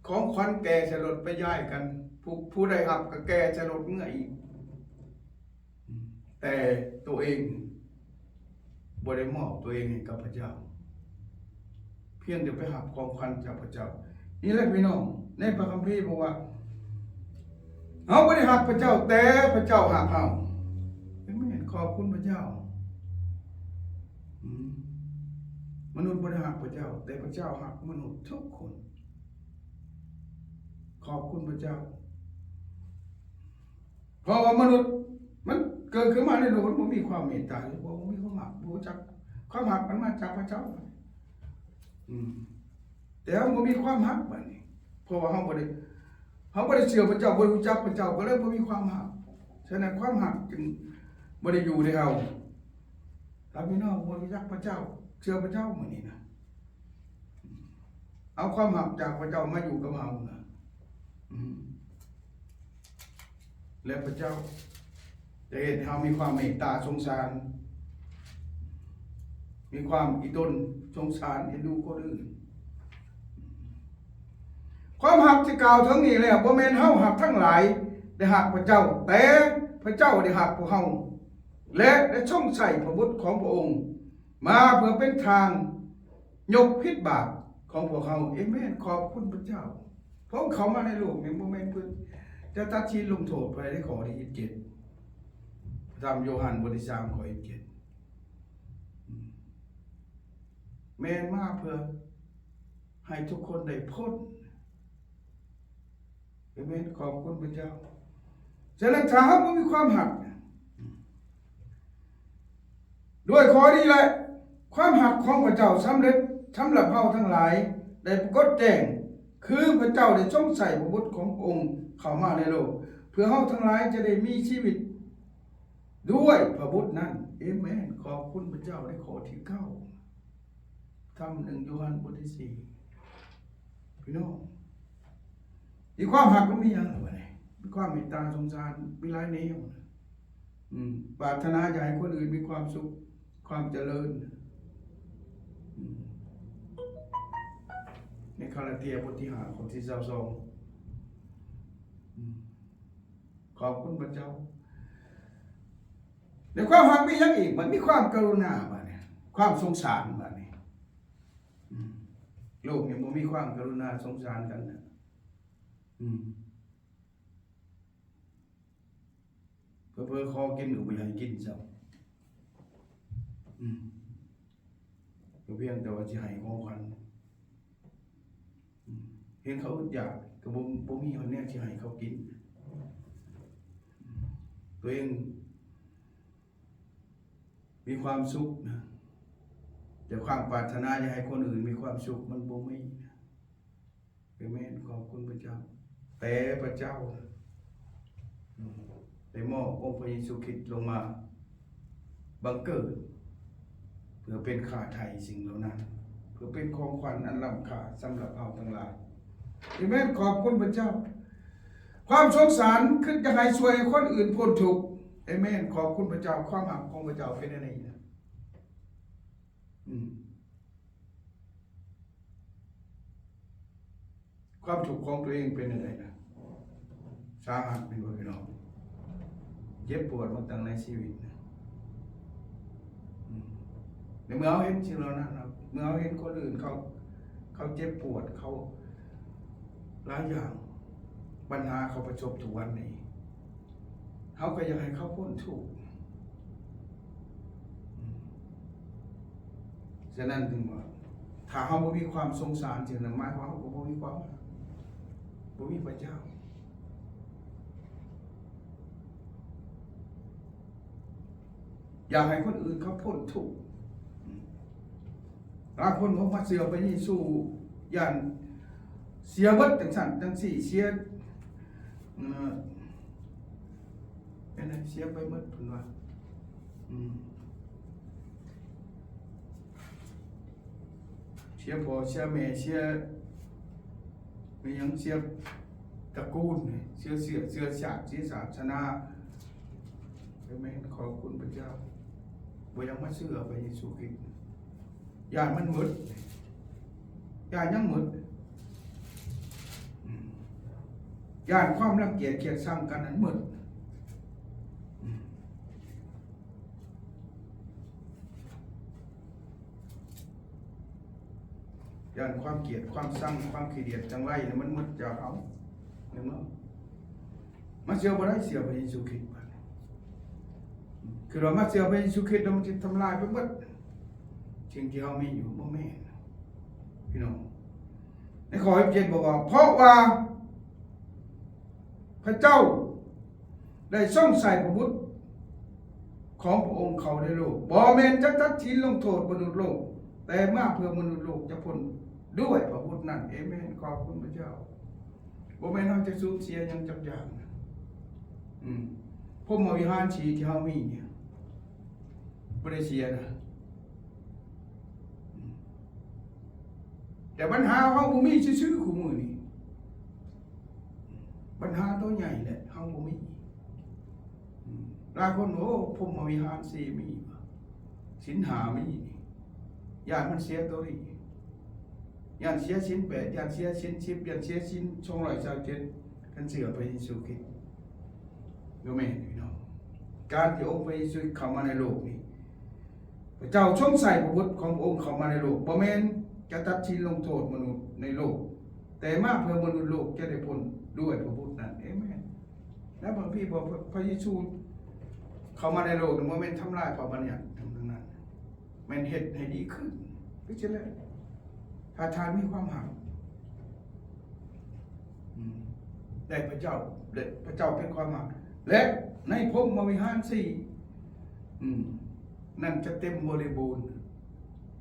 ຂອງຂວັນແກ່ໃສ່ລົດໄປຢາຍກັນ, ຜູ້ ຜູ້ໄດ້ຮັບກໍແກ່ໃສ່ລົດເມືອອີກ, ແຕ່ໂຕເອງບໍ່ໄດ້ມອບໂຕເອງໃຫ້ກັບພະເຈົ້າ, ພຽງແຕ່ໄປຮັບຂອງຂວັນຈາກພະເຈົ້າ. ນີ້ແຫຼະພີ່ນ້ອງ, ໃນພະຄຳພີບອກວ່າ ເຮົາບໍ່ໄດ້ຮັກພະເຈົ້າ, ແຕ່ພະເຈົ້າຮັກເຮົາ. ອາເມນ. ຂອບຄຸນພະເຈົ້າ. ອືມ ມະນຸດບໍ່ໄດ້ຮັກພະເຈົ້າ, ແຕ່ພະເຈົ້າຮັກມະນຸດທຸກຄົນ. ຂອບຄຸນພະເຈົ້າ. ເພາະວ່າມະນຸດມັນເກີດຂຶ້ນມາໃນໂລກ ມັນບໍ່ມີຄວາມເມດຕາ, ບໍ່ ບໍ່ມີຄວາມຮັກ, ບໍ່ຮູ້ຈັກຄວາມຮັກ, ມັນມາຈາກພະເຈົ້າ. ອືມ ແຕ່ເຮົາບໍ່ມີຄວາມຮັກບາດນີ້, ເພາະວ່າເຮົາບໍ່ໄດ້ ເຮົາບໍ່ໄດ້ເຊື່ອພະເຈົ້າ, ບໍ່ໄດ້ຮູ້ຈັກພະເຈົ້າ, ກໍເລີຍບໍ່ມີຄວາມຮັກ. ສະນັ້ນ ຄວາມຮັກຈຶ່ງບໍ່ໄດ້ຢູ່ໃນເຮົາ. ຖ້າພີ່ນ້ອງບໍ່ຮູ້ຈັກພະເຈົ້າ, ເຊື່ອພະເຈົ້າມື້ນີ້ນະ, ເອົາຄວາມຮັກຈາກພະເຈົ້າມາຢູ່ກັບເຮົານະ. ອືມ ແລະ ພະເຈົ້າຈະເຮັດໃຫ້ເຮົາມີຄວາມເມດຕາສົງສານ, ມີຄວາມອີ່ຕົນສົງສານ, ເອັນດູຄົນອື່ນ. ຄວາມຮັກທີ່ກ່າວເຖິງນີ້ແລ້ວ, ບໍ່ແມ່ນເຮົາຮັກທັງຫຼາຍໄດ້ຮັກພະເຈົ້າ, ແຕ່ພ ພະເຈົ້າໄດ້ຮັກພວກເຮົາ ແລະ ໄດ້ຊົງໃຊ້ພະບຸດຂອງພະອົງມາເພື່ອເປັນທາງຍົກຜິດບາບຂອງພວກເຮົາ. ເອເມນ. ຂອບຄຸນພະເຈົ້າ. ພະອົງເຂົ້າມາໃນໂລກນີ້ບໍ່ແມ່ນເພື່ອຈະຕັດສິນລົງໂທດໃຜໃດ ຂໍ້ທີສິບເຈັດ ພະທຳໂຢຮັນ ບົດທີສາມ ຂໍ້ທີສິບເຈັດ ແມ່ນມາເພື່ອໃຫ້ທຸກຄົນໄດ້ພົ້ນ. ເອເມນ. ຂອບຄຸນພະເຈົ້າ. ສະນັ້ນ ຖ້າເຮົາບໍ່ມີຄວາມຮັກ ດ້ວຍຂໍ້ນີ້ແຫຼະ ຄວາມຮັກຂອງພະເຈົ້າສຳເລັດສຳລັບເຮົາທັງຫຼາຍ ໄດ້ປາກົດແຈ້ງ ຄືພະເຈົ້າໄດ້ຊົງໃຊ້ພະບຸດຂອງພະອົງເຂົ້າມາໃນໂລກ ເພື່ອເຮົາທັງຫຼາຍຈະໄດ້ມີຊີວິດດ້ວຍພະບຸດນັ້ນ. ເອເມນ. ຂອບຄຸນພະເຈົ້າ. ໃນຂໍ້ທີເກົ້າ ທຳ ໜຶ່ງ ໂຢຮັນ ບົດທີສີ່ ພີ່ນ້ອງ ມີຄວາມຮັກ ມັນມີຫຍັງລະບາດນີ້? ມີຄວາມເມດຕາສົງສານ ມີຫຼາຍແນວ ອືມ ປາດຖະໜາຢາກໃຫ້ຄົນອື່ນມີຄວາມສຸກ ຄວາມຈະເລີນ ອືມ ໃນກາລາເຕຍ ບົດທີຫ້າ ຂໍ້ທີຊາວສອງ ອືມ ຂອບຄຸນພະເຈົ້າ. ໃນຄວາມຮັກມີຫຍັງອີກ? ມັນມີຄວາມກະລຸນາບາດນີ້ ຄວາມສົງສານບາດນີ້ ອືມ ໂລກນີ້ບໍ່ມີຄວາມກະລຸນາສົງສານກັນນະ ອືມ ເຜີໆ ຂໍກິນກໍບໍ່ຢາກໃຫ້ກິນຊ້ຳ ອືມ ກໍພຽງແຕ່ວ່າຊິໃຫ້ຂອງຂວັນ ອືມ ເຫັນເຂົາອຶດຢາກ ກໍບໍ່ ບໍ່ມີແນວຊິໃຫ້ເຂົາກິນ ຕົວເອງມີຄວາມສຸກນະ ແຕ່ຄວາມປາດຖະໜາຢາກໃຫ້ຄົນອື່ນມີຄວາມສຸກ ມັນບໍ່ມີນະ. ເອເມນ. ຂອບຄຸນພະເຈົ້າ. ແຕ່ພະເຈົ້າ ອືມ ໄດ້ມອບອົງພະເຢຊູຄຣິດລົງມາບັງເກີດ ເພື່ອເປັນຄ່າໄຖ່ສິ່ງເຫຼົ່ານັ້ນ ເພື່ອເປັນຂອງຂວັນອັນລ້ຳຄ່າສຳລັບເຮົາທັງຫຼາຍ. ເອເມນ. ຂອບຄຸນພະເຈົ້າ. ຄວາມສົງສານ ຄິດຢາກໃຫ້ຊ່ວຍຄົນອື່ນພົ້ນທຸກ. ເອເມນ. ຂອບຄຸນພະເຈົ້າ. ຄວາມຮັກຂອງພະເຈົ້າເປັນແນວນີ້ນະ ອືມ ຄວາມທຸກຂອງຕົວເອງເປັນຈັ່ງໃດນະ? ສາຫັດແມ່ນບໍ່ພີ່ນ້ອງ? ເຈັບປວດມາຕັ້ງໃນຊີວິດນະ. ອືມ ໃນເມື່ອເຮົາເຫັນສິ່ງເຫຼົ່ານັ້ນນະ, ເມື່ອເຮົາເຫັນຄົນອື່ນເຂົາ, ເຂົາເຈັບປວດ, ເຂົາຫຼາຍຢ່າງ, ບັນຫາເຂົາປະສົບທຸກວັນນີ້, ເຮົາກໍຢາກໃຫ້ເຂົາພົ້ນທຸກ. ອືມ ສະນັ້ນຈຶ່ງວ່າ ຖ້າເຮົາບໍ່ມີຄວາມສົງສານ ສະນັ້ນໝາຍຄວາມວ່າເຮົາກໍບໍ່ມີຄວາມ ບໍ່ມີພະເຈົ້າ. ຢາກໃຫ້ຄົນອື່ນເຂົາພົ້ນທຸກ. ອືມ ຫຼາຍຄົນອອກມາເຊື່ອພະເຢຊູ ຢ້ານເສຍເບິດ ຈັ່ງຊັ້ນຈັ່ງຊີ້ ເສຍ ເອີ ເປັນຫຍັງເສຍໄປໝົດ ເພິ່ນວ່າ. ອືມ ເສຍພໍ່ເສຍແມ່ ເສຍ ມີຫຍັງ ເສຍຕະກູນ ເສຍເຊື້ອ ເສຍຊາດ ເສຍສາສະໜາ. ເອເມນ. ຂອບຄຸນພະເຈົ້າ. ບໍ່ຢາກມາເຊື່ອພະເຢຊູຄຣິດ. ຢ້ານມັນໝົດ. ຢ້ານຫຍັງໝົດ? ອືມ ຢ້ານຄວາມລັງກຽດກຽດຊັງກັນນັ້ນໝົດ. ອືມ ຢ້ານຄວາມກຽດຄວາມຊັງ ຄວາມຂີ້ດຽດຈັງໄລນີ້ ມັນໝົດຈາກເຮົາ. ແມ່ນບໍ່? ມາເຊື່ອບໍ່ໄດ້ ເຊື່ອພະເຢຊູຄຣິດ. ຄິດວ່າມາເຊື່ອພະເຢຊູຄຣິດແລ້ວມັນຊິທຳລາຍໄປເບິດສິ່ງທີ່ເຮົາມີຢູ່. ບໍ່ແມ່ນ ພີ່ນ້ອງ. ໃນຂໍ້ສິບເຈັດບອກວ່າ ເພາະວ່າພະເຈົ້າໄດ້ຊົງໃຊ້ພະບຸດຂອງພະອົງເຂົ້າໃນໂລກ ບໍ່ແມ່ນຈະຕັດສິນລົງໂທດມະນຸດໂລກ, ແຕ່ມາເພື່ອມະນຸດໂລກຈະພົ້ນດ້ວຍພະບຸດນັ້ນ. ເອເມນ. ຂອບຄຸນພະເຈົ້າ. ບໍ່ແມ່ນເຮົາຈະສູນເສຍຫຍັງຈັກຢ່າງ. ອືມ ພົມມະວິຫານສີ່ທີ່ເຮົາມີນີ້ ບໍ່ໄດ້ເສຍນະ. ອືມ ແຕ່ບັນຫາເຮົາບໍ່ມີຊື່ໆ ຄູ່ມື້ນີ້. ບັນຫາໂຕໃຫຍ່ແຫຼະ ເຮົາບໍ່ມີ. ອືມ ຫຼາຍຄົນ ໂອ້ ພົມມະວິຫານສີ່ມີ ສິນຫ້າມີ ຢ້ານມັນເສຍໂຕນີ້. ຢ້ານເສຍສິນແປດ, ຢ້ານເສຍສິນສິບ, ຢ້ານເສຍສິນສອງຮ້ອຍຊາວເຈັດ ຄັນເຊື່ອພະເຢຊູຄຣິດ. ບໍ່ແມ່ນ ພີ່ນ້ອງ. ການທີ່ອົງພະເຢຊູເຂົ້າມາໃນໂລກນີ້ ພະເຈົ້າຊົງໃຊ້ພະບຸດຂອງພະອົງເຂົ້າມາໃນໂລກ ບໍ່ແມ່ນຈະຕັດສິນລົງໂທດມະນຸດໃນໂລກ, ແຕ່ມາເພື່ອມະນຸດໂລກຈະໄດ້ພົ້ນດ້ວຍພະບຸດນັ້ນ. ເອເມນ. ແລະບາງທີບໍ່ ພະເຢຊູເຂົ້າມາໃນໂລກນີ້ ບໍ່ແມ່ນທຳລາຍພະບັນຍັດທັງນັ້ນ, ແມ່ນເຮັດໃຫ້ດີຂຶ້ນ. ຄືຊິແລ້ວ ຖ້າທ່ານມີຄວາມຮັກ ອືມ ແລະພະເຈົ້າ ແລະພະເຈົ້າເປັນຄວາມຮັກ ແລະໃນພົມມະວິຫານສີ່ ອືມ ນັ້ນຈະເຕັມບໍລິບູນ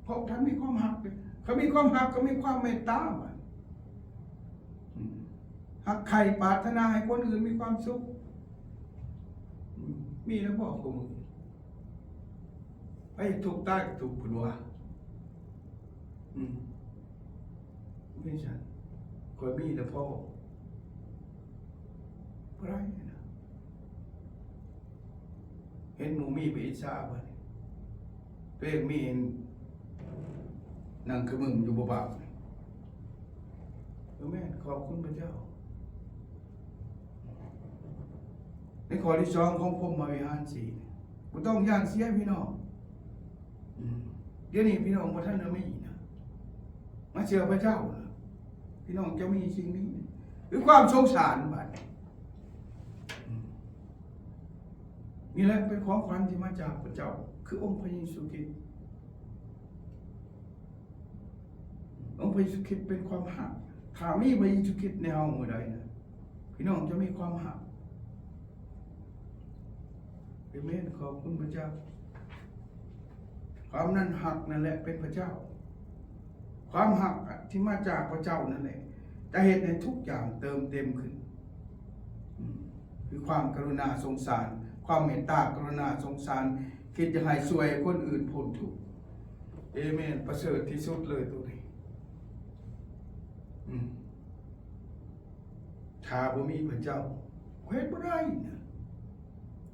ເພາະທ່ານມີຄວາມຮັກ. ຄັນມີຄວາມຮັກກໍມີຄວາມເມດຕາ ອືມ ຮັກໃຄ່ປາດຖະໜາໃຫ້ຄົນອື່ນມີຄວາມສຸກ. ອືມ ມີແລ້ວບໍ່? ຄູ່ມື້ ໃຜທຸກຕາຍກໍທຸກ ເພິ່ນວ່າ. ອືມ ມີຊັ້ນ ຂ້ອຍມີແລ້ວພໍ ບໍ່ໄດ້ນະ. ເຫັນໝູ່ມີໄປອິດສາບັດນີ້ ຕົວເອງມີ ນັ່ງຂະມຶມຢູ່ບໍ່ບາບ. ເອີ ແມ່ນ ຂອບຄຸນພະເຈົ້າ. ໃນຂໍ້ທີສອງຂອງພົມມະວິຫານສີ່ ບໍ່ຕ້ອງຢ້ານເສຍພີ່ນ້ອງ. ອືມ ດຽວນີ້ພີ່ນ້ອງບໍ່ທັນໄດ້ມີນະ ມາເຊື່ອພະເຈົ້ານະ ພີ່ນ້ອງຈະມີສິ່ງນີ້ ຄືຄວາມສົງສານບາດນີ້. ອືມ ນີ້ແຫຼະເປັນຂອງຂວັນທີ່ມາຈາກພະເຈົ້າ ຄືອົງພະເຢຊູຄຣິດ. ອົງພະເຢຊູຄຣິດເປັນຄວາມຮັກ. ຖ້າມີພະເຢຊູຄຣິດໃນເຮົາມື້ໃດນະ ພີ່ນ້ອງຈະມີຄວາມຮັກ. ເອເມນ. ຂອບຄຸນພະເຈົ້າ. ຄວາມນັ້ນຮັກນັ້ນແຫຼະເປັນພະເຈົ້າ. ຄວາມຮັກທີ່ມາຈາກພະເຈົ້ານັ້ນແຫຼະ ຈະເຮັດໃຫ້ທຸກຢ່າງເຕີມເຕັມຂຶ້ນ. ອືມ ຄືຄວາມກະລຸນາສົງສານ, ຄວາມເມດຕາກະລຸນາສົງສານ, ຄິດຈະໃຫ້ຊ່ວຍຄົນອື່ນພົ້ນທຸກ. ເອເມນ. ປະເສີດທີ່ສຸດເລີຍໂຕນີ້. ອືມ ຖ້າບໍ່ມີພະເຈົ້າ ເຮັດບໍ່ໄດ້ນະ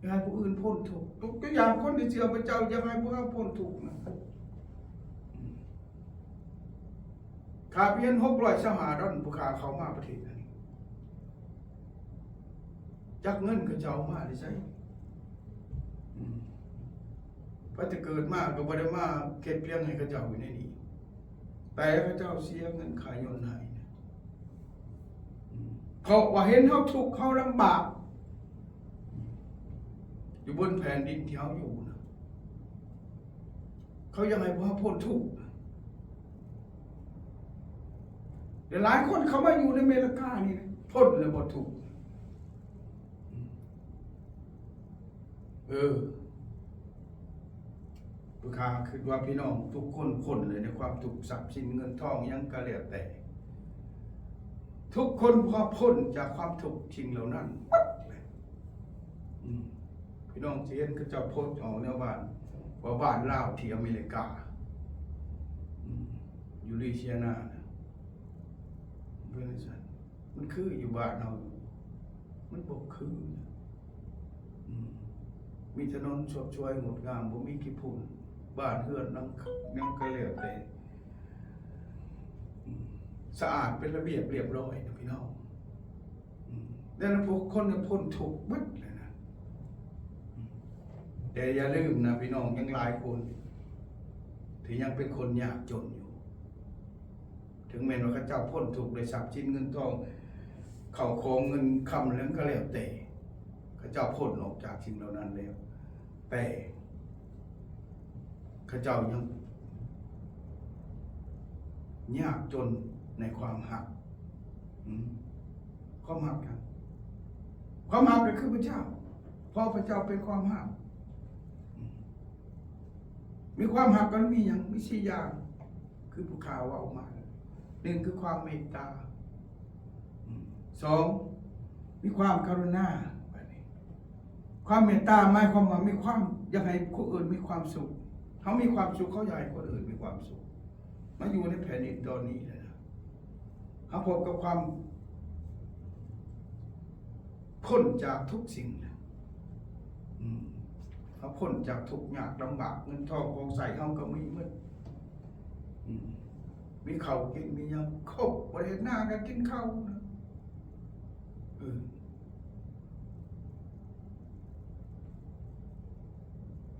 ຢາກໃຫ້ຜູ້ອື່ນພົ້ນທຸກ. ຍົກຕົວຢ່າງຄົນທີ່ເຊື່ອພະເຈົ້າ ຢາກໃຫ້ພວກເຮົາພົ້ນທຸກນະ. ອືມ ຄ່າປຽນຫົກຮ້ອຍຊາວຫ້າດອນ ຜູ້ຂ້າເຂົ້າມາປະເທດອັນນີ້ ຈັກເງິນເຂົາເຈົ້າເອົາມາແຕ່ໃສ? ອືມ ພາແຕ່ເກີດມາກໍບໍ່ໄດ້ມາເກັບພຽງໃຫ້ເຂົາເຈົ້າຢູ່ໃນນີ້ ແຕ່ເຂົາເຈົ້າເສຍເງິນຄ່າຍົນໃຫ້ນະ. ອືມ ເພາະວ່າເຫັນເຮົາທຸກ ເຮົາລຳບາກ ຢູ່ບົນແຜ່ນດິນທີ່ເຮົາຢູ່ນະ ເຂົາຢາກໃຫ້ພວກເຮົາພົ້ນທຸກ. ແລະຫຼາຍຄົນເຂົ້າມາຢູ່ໃນອາເມລິການີ້ນະ ພົ້ນແລ້ວບໍ່ທຸກ. ເອີ ຜູ້ຂ້າຄິດວ່າພີ່ນ້ອງທຸກຄົນພົ້ນເລີຍໃນຄວາມທຸກ ຊັບສິນເງິນທອງຫຍັງກໍແລ້ວແຕ່ ທຸກຄົນພໍ້ນຈາກຄວາມທຸກສິ່ງເຫຼົ່ານັ້ນໝົດເລີຍ. ອືມ ພີ່ນ້ອງຊິເຫັນເຂົາເຈົ້າໂພສອອກແນວບ້ານ ວ່າບ້ານລາວທີ່ອາເມລິກາ ອືມ ຢູ່ລຸຍຊີອານານະ ເປັນຈັ່ງຊັ້ນ. ມັນຄືຢູ່ບ້ານເຮົາຢູ່ ມັນບໍ່ຄື. ອືມ ມີຖະໜົນສວດສວຍງົດງາມ ບໍ່ມີຂີ້ຝຸ່ນ ບ້ານເຮືອນຫຼັງຫຍັງກໍແລ້ວແຕ່ ອືມ ສະອາດເປັນລະບຽບລຽບຮ້ອຍນະພີ່ນ້ອງ. ອືມ ແລ້ວພວກຄົນນີ້ພົ້ນທຸກໝົດແລ້ວນະ. ອືມ ແຕ່ຢ່າລືມນະພີ່ນ້ອງ ຍັງຫຼາຍຄົນທີ່ຍັງເປັນຄົນຍາກຈົນຢູ່. ເຖິງແມ່ນວ່າເຂົາເຈົ້າພົ້ນທຸກດ້ວຍຊັບສິນເງິນທອງ ເຂົ້າຂອງເງິນຄຳຫຍັງກໍແລ້ວແຕ່ ເຂົາເຈົ້າພົ້ນອອກຈາກສິ່ງເຫຼົ່ານັ້ນແລ້ວ ແຕ່ເຂົາເຈົ້າຍັງຍາກຈົນໃນຄວາມຮັກ. ອືມ ຄວາມຮັກນະ ຄວາມຮັກກໍຄືພະເຈົ້າ ເພາະພະເຈົ້າເປັນຄວາມຮັກ. ອືມ ມີຄວາມຮັກກໍມີຫຍັງ? ມີສີ່ຢ່າງ ຄືຜູ້ຂ້າເວົ້າມາ. ໜຶ່ງ ຄືຄວາມເມດຕາ. ອືມ ສອງ ມີຄວາມກະລຸນາ. ບາດນີ້ ຄວາມເມດຕາໝາຍຄວາມວ່າມີຄວາມຢາກໃຫ້ຜູ້ອື່ນມີຄວາມສຸກ. ເຮົາມີຄວາມສຸກ ເຮົາຢາກໃຫ້ຄົນອື່ນມີຄວາມສຸກ. ມາຢູ່ໃນແຜ່ນດິນຕອນນີ້ແຫຼະນະ ເຮົາພົບກັບຄວາມພົ້ນຈາກທຸກສິ່ງແຫຼະ. ອືມ ເຮົາພົ້ນຈາກທຸກຍາກລຳບາກ ເງິນທອງຂອງໃຊ້ເຮົາກໍມີໝົດ. ອືມ ມີເຂົ້າກິນ ມີຫຍັງຄົບ ບໍ່ໄດ້ເຮັດນາກໍກິນເຂົ້ານະ. ເອີ ແ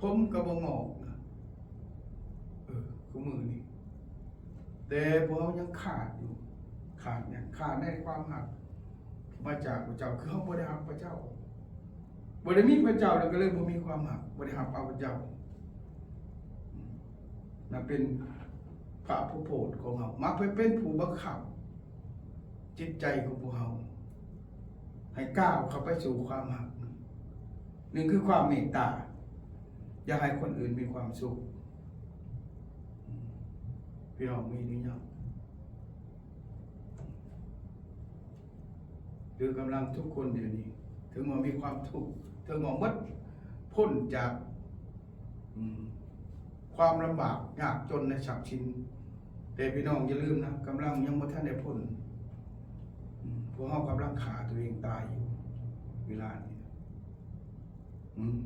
ຜົມກໍບໍ່ງອກນະ ເອີ ຄູ່ມື້ນີ້ ແຕ່ພວກເຮົາຍັງຂາດຢູ່. ຂາດຫຍັງ? ຂາດໃນຄວາມຮັກທີ່ມາຈາກພະເຈົ້າ. ຄືເຮົາບໍ່ໄດ້ຮັບພະເຈົ້າ ບໍ່ໄດ້ມີພະເຈົ້າ ແລ້ວກໍເລີຍບໍ່ມີຄວາມຮັກ ບໍ່ໄດ້ຮັບເອົາພະເຈົ້າ ອືມ ມາເປັນພະຜູ້ໂປດຂອງເຮົາ ມາເປັນ ເປັນຜູ້ບັງຄັບຈິດໃຈຂອງພວກເຮົາ ໃຫ້ກ້າວເຂົ້າໄປສູ່ຄວາມຮັກ. ໜຶ່ງຄືຄວາມເມດຕາ ຢາກໃຫ້ຄົນອື່ນມີຄວາມສຸກ. ອືມ ພີ່ນ້ອງມີຫຼືຍັງ? ຫຼືກຳລັງທຸກຄົນດຽວນີ້ ເຖິງວ່າມີຄວາມທຸກ ເຖິງວ່າໝົດພົ້ນຈາກ ອືມ ຄວາມລຳບາກຍາກຈົນໃນຊັບສິນ ແຕ່ພີ່ນ້ອງຢ່າລືມນະ ກຳລັງຍັງບໍ່ທັນໄດ້ພົ້ນ. ອືມ ພວກເຮົາກຳລັງຂ້າຕົວເອງຕາຍຢູ່ເວລານີ້. ອືມ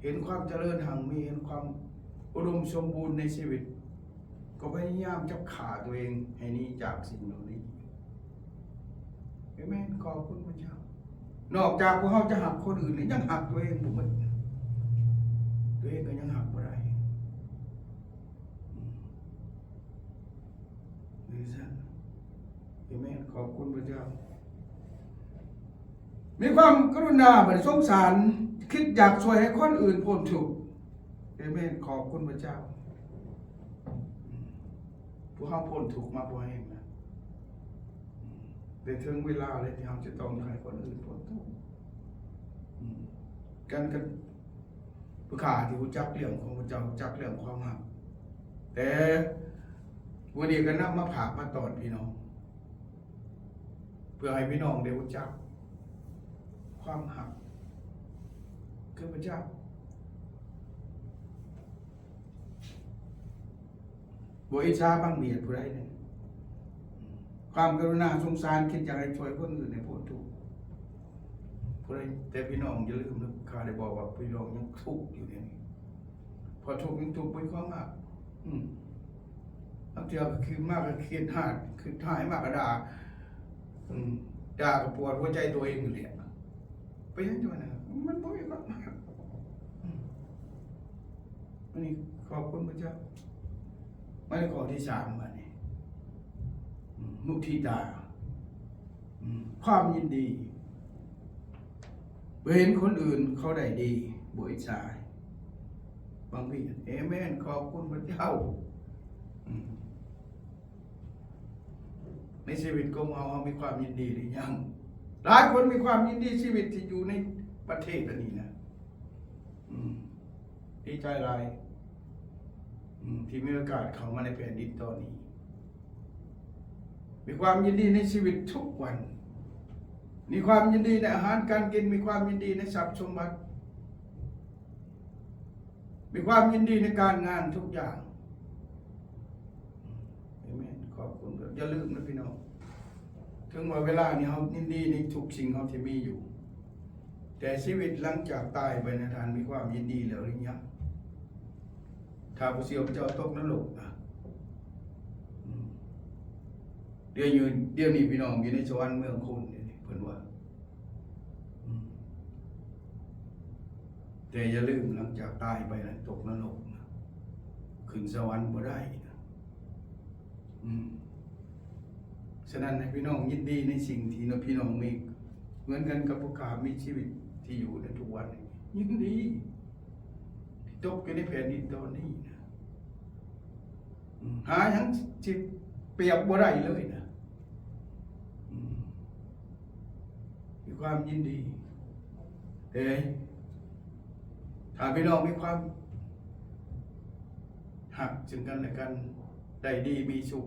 ເຫັນຄວາມຈະເລີນຮັ່ງມີ ເຫັນຄວາມອຸດົມສົມບູນໃນຊີວິດ ກໍພະຍາຍາມຈະຂ້າຕົວເອງໃຫ້ໜີຈາກສິ່ງເຫຼົ່ານີ້. ເອເມນ. ຂອບຄຸນພະເຈົ້າ. ນອກຈາກພວກເຮົາຈະຮັກຄົນອື່ນແລ້ວ ຍັງຮັກຕົວເອງບໍ່ໝົດ ຕົວເອງກໍຍັງຮັກບໍ່ໄດ້. ອືມ ເອເມນ. ຂອບຄຸນພະເຈົ້າ. ມີຄວາມກະລຸນາ ບັດນີ້ສົງສານ ຄິດຢາກຊ່ວຍໃຫ້ຄົນອື່ນພົ້ນທຸກ. ເອເມນ. ຂອບຄຸນພະເຈົ້າ. ອືມ ພວກເຮົາພົ້ນທຸກມາພໍແຮງແລ້ວ ອືມ ແຕ່ເຖິງເວລາແລ້ວທີ່ເຮົາຈະຕ້ອງໃຫ້ຄົນອື່ນພົ້ນທຸກ. ອືມ ກັນ ກັນ ຜູ້ຂ້າທີ່ຮູ້ຈັກເລື່ອງຂອງພະເຈົ້າ ຮູ້ຈັກເລື່ອງຄວາມຮັກ ແຕ່ມື້ນີ້ກໍນຳມາຝາກມາຕ້ອນພີ່ນ້ອງ ເພື່ອໃຫ້ພີ່ນ້ອງໄດ້ຮູ້ຈັກຄວາມຮັກຄືພະເຈົ້າ. ບໍ່ອິດສາບັງບຽດຜູ້ໃດເດ້. ຄວາມກະລຸນາສົງສານ ຄິດຢາກໃຫ້ຊ່ວຍຄົນອື່ນໃຫ້ພົ້ນທຸກ. ຜູ້ໃດ ແຕ່ພີ່ນ້ອງຢ່າລືມນະ ຂ້າໄດ້ບອກວ່າພີ່ນ້ອງຍັງທຸກຢູ່ເດ. ເພາະທຸກ ຍັງທຸກບໍ່ມີຄວາມຮັກ. ອືມ ບາງເທື່ອກໍຄິດມາກໍຄຽດຮ້າຍ ຄິດຮ້າຍມາກໍດ່າ. ອືມ ດ່າກໍປວດຫົວໃຈຕົວເອງຢູ່ແຫຼະ. ເປັນຫຍັງຈັ່ງວ່ານັ້ນ? ມັນບໍ່ມີຄວາມຮັກ. ອືມ ອັນນີ້ຂອບຄຸນພະເຈົ້າ. ມາໃນຂໍ້ທີສາມບາດນີ້ ອືມ ມຸທິຕາ ອືມ ຄວາມຍິນດີ ເມື່ອເຫັນຄົນອື່ນເຂົາໄດ້ດີ ບໍ່ອິດສາ ບັງບຽດ. ເອເມນ. ຂອບຄຸນພະເຈົ້າ. ອືມ ໃນຊີວິດຂອງເຮົາ ເຮົາມີຄວາມຍິນດີຫຼືຍັງ? ຫຼາຍຄົນມີຄວາມຍິນດີຊີວິດທີ່ຢູ່ໃນປະເທດອັນນີ້ນະ. ອືມ ດີໃຈຫຼາຍ ອືມ ທີ່ມີໂອກາດເຂົ້າມາໃນແຜ່ນດິນຕອນນີ້. ມີຄວາມຍິນດີໃນຊີວິດທຸກວັນ. ມີຄວາມຍິນດີໃນອາຫານການກິນ. ມີຄວາມຍິນດີໃນຊັບສົມບັດ. ມີຄວາມຍິນດີໃນການງານທຸກຢ່າງ. ເອເມນ. ຂອບຄຸນ. ຢ່າລືມນະພີ່ນ້ອງ, ເຖິງວ່າເວລານີ້ເຮົາຍິນດີໃນທຸກສິ່ງເຮົາທີ່ມີຢູ່, ແຕ່ຊີວິດຫຼັງຈາກຕາຍໄປນະ, ທ່ານມີຄວາມຍິນດີແລ້ວຫຼືຍັງ? ຖ້າຜູ້ເຊື່ອພະເຈົ້າຕົກນະລົກນະ, ອືມ, ດຽວຢູ່, ດຽວນີ້ພີ່ນ້ອງຢູ່ໃນສະຫວັນເມືອງຄົນເດ້ ເພິ່ນວ່າ. ອືມ, ແຕ່ຢ່າລືມ, ຫຼັງຈາກຕາຍໄປນະ, ຕົກນະລົກນະ, ຂຶ້ນສະຫວັນບໍ່ໄດ້ນະ. ອືມ, ສະນັ້ນໃຫ້ພີ່ນ້ອງຍິນດີໃນສິ່ງທີ່ພີ່ນ້ອງມີ, ເໝືອນກັນກັບພວກຂ້າມີຊີວິດທີ່ຢູ່ໃນທຸກວັນນີ້, ຍິນດີທີ່ຕົກຢູ່ໃນແຜ່ນດິນຕອນນີ້ນະ. ອືມ, ຫາຫຍັງຊິປຽບບໍ່ໄດ້ເລີຍນະ. ອືມ, ມີຄວາມຍິນດີເດ້. ຖ້າພີ່ນ້ອງມີຄວາມຮັກເຊິ່ງກັນແລະກັນ, ໄດ້ດີມີສຸກ,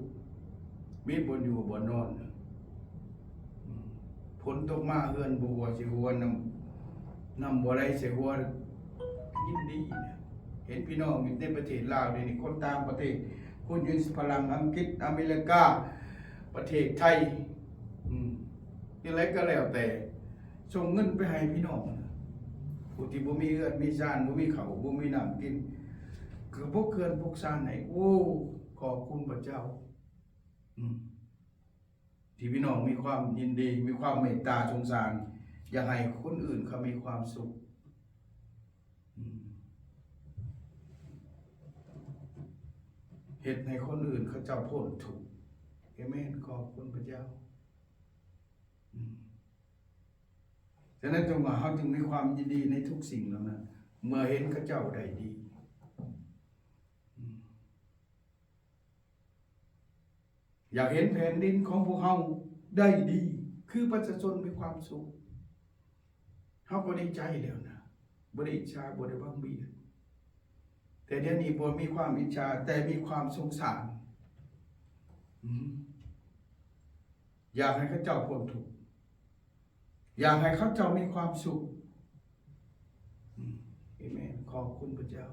ມີບ່ອນຢູ່ບ່ອນນອນ, ອືມ, ຝົນຕົກມາເຮືອນບໍ່ຮົ່ວຊິຮົ່ວ, ນ້ຳ, ນ້ຳບໍ່ໄຫຼໃສ່ຫົວ, ຍິນດີນະ. ເຫັນພີ່ນ້ອງຢູ່ໃນປະເທດລາວດຽວນີ້, ຄົນຕ່າງປະເທດ, ຄົນຢູ່ຝຣັ່ງ, ອັງກິດ, ອາເມລິກາ, ປະເທດໄທ, ອືມ, ຈັ່ງໃດກໍແລ້ວແຕ່, ສົ່ງເງິນໄປໃຫ້ພີ່ນ້ອງນະ, ຜູ້ທີ່ບໍ່ມີເຮືອນມີຊານ, ບໍ່ມີເຂົ້າ, ບໍ່ມີນ້ຳກິນ, ກໍບໍ່ເຄື່ອນປົກຊານໃຫ້. ໂອ້, ຂອບຄຸນພະເຈົ້າ. ອືມ. ທີ່ພີ່ນ້ອງມີຄວາມຍິນດີ, ມີຄວາມເມດຕາສົງສານ, ຢາກໃຫ້ຄົນອື່ນເຂົາມີຄວາມສຸກ. ເຮັດໃຫ້ຄົນອື່ນເຂົາເຈົ້າພົ້ນທຸກ. ເອເມນ. ຂອບຄຸນພະເຈົ້າ. ອືມ. ສະນັ້ນຈຶ່ງວ່າເຮົາຈຶ່ງມີຄວາມຍິນດີໃນທຸກສິ່ງເຫຼົ່ານັ້ນ ເມື່ອເຫັນເຂົາເຈົ້າໄດ້ດີ. ອືມ. ຢາກເຫັນແຜ່ນດິນຂອງພວກເຮົາໄດ້ດີ ຄືປະຊາຊົນມີຄວາມສຸກ ເຮົາກໍດີໃຈແລ້ວນະ. ບໍ່ໄດ້ອິດສາ ບໍ່ໄດ້ຫວັງບຽດ. ແຕ່ດຽວນີ້ບໍ່ມີຄວາມອິດສາ ແຕ່ມີຄວາມສົງສານ. ອືມ. ຢາກໃຫ້ເຂົາເຈົ້າພົ້ນທຸກ ຢາກໃຫ້ເຂົາເຈົ້າມີຄວາມສຸກ. ອືມ. ເອເມນ. ຂອບຄຸນພະເຈົ້າ.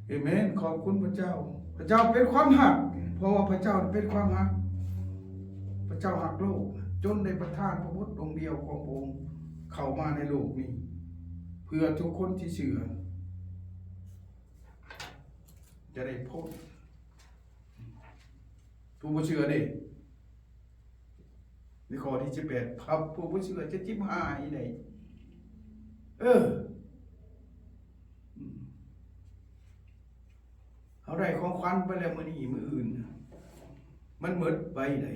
ເອເມນ. ຂອບຄຸນພະເຈົ້າ. ພະເຈົ້າເປັນຄວາມຮັກ ເພາະວ່າພະເຈົ້າເປັນຄວາມຮັກ. ພະເຈົ້າຮັກໂລກ ຈົນໄດ້ປະທານພະບຸດອົງດຽວຂອງພະອົງເຂົ້າມາໃນໂລກນີ້ ເພື່ອທຸກຄົນທີ່ເຊື່ອຈະໄດ້ພົ້ນ. ຜູ້ບໍ່ເຊື່ອເດ້ ໃນຂໍ້ທີສິບແປດ ຜູ້ບໍ່ເຊື່ອຈະຈິບຫາຍໄດ້. ເອີ ອືມ. ເຮົາໄດ້ຂອງຂວັນໄປແລ້ວມື້ນີ້ ມື້ອື່ນມັນໝົດໄປໄດ໋.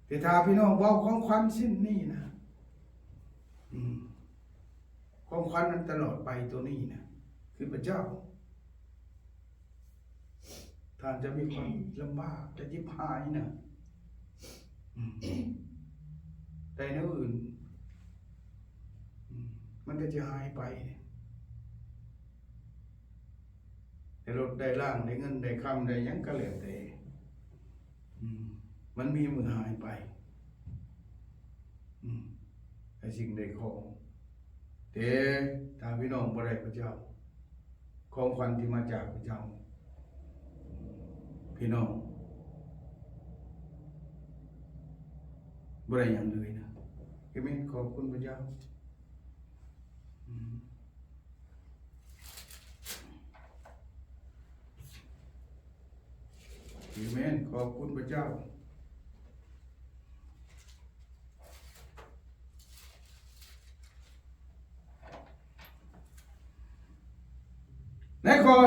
ແຕ່ຖ້າພີ່ນ້ອງບໍ່ເອົາຂອງຂວັນສິ່ງນີ້ນະ ອືມ ຂອງຂວັນອັນຕະຫຼອດໄປໂຕນີ້ນະ ຄືພະເຈົ້າ. ທ່ານຈະມີຄວາມລຳບາກ ຈະຈິບຫາຍນະ ອືມ ແຕ່ແນວອື່ນ ອືມ ມັນກໍຈະຫາຍໄປ. ໄດ້ລົດໄດ້ລາງ ໄດ້ເງິນໄດ້ຄຳ ໄດ້ຫຍັງກໍແລ້ວແຕ່ ອືມ ມັນມີມື້ຫາຍໄປ ອືມ ໃນສິ່ງໃດຂອງ ແຕ່ຖ້າພີ່ນ້ອງບໍ່ໄດ້ພະເຈົ້າ ຂອງຂວັນທີ່ມາຈາກພະເຈົ້າ ພີ່ນ້ອງບໍ່ໄດ້ຫຍັງເລີຍນະ. ເອເມນ. ຂອບຄຸນພະເຈົ້າ. ອືມ. ເອເມນ. ຂອບຄຸນພະເຈົ້າ. ໃນຂໍ້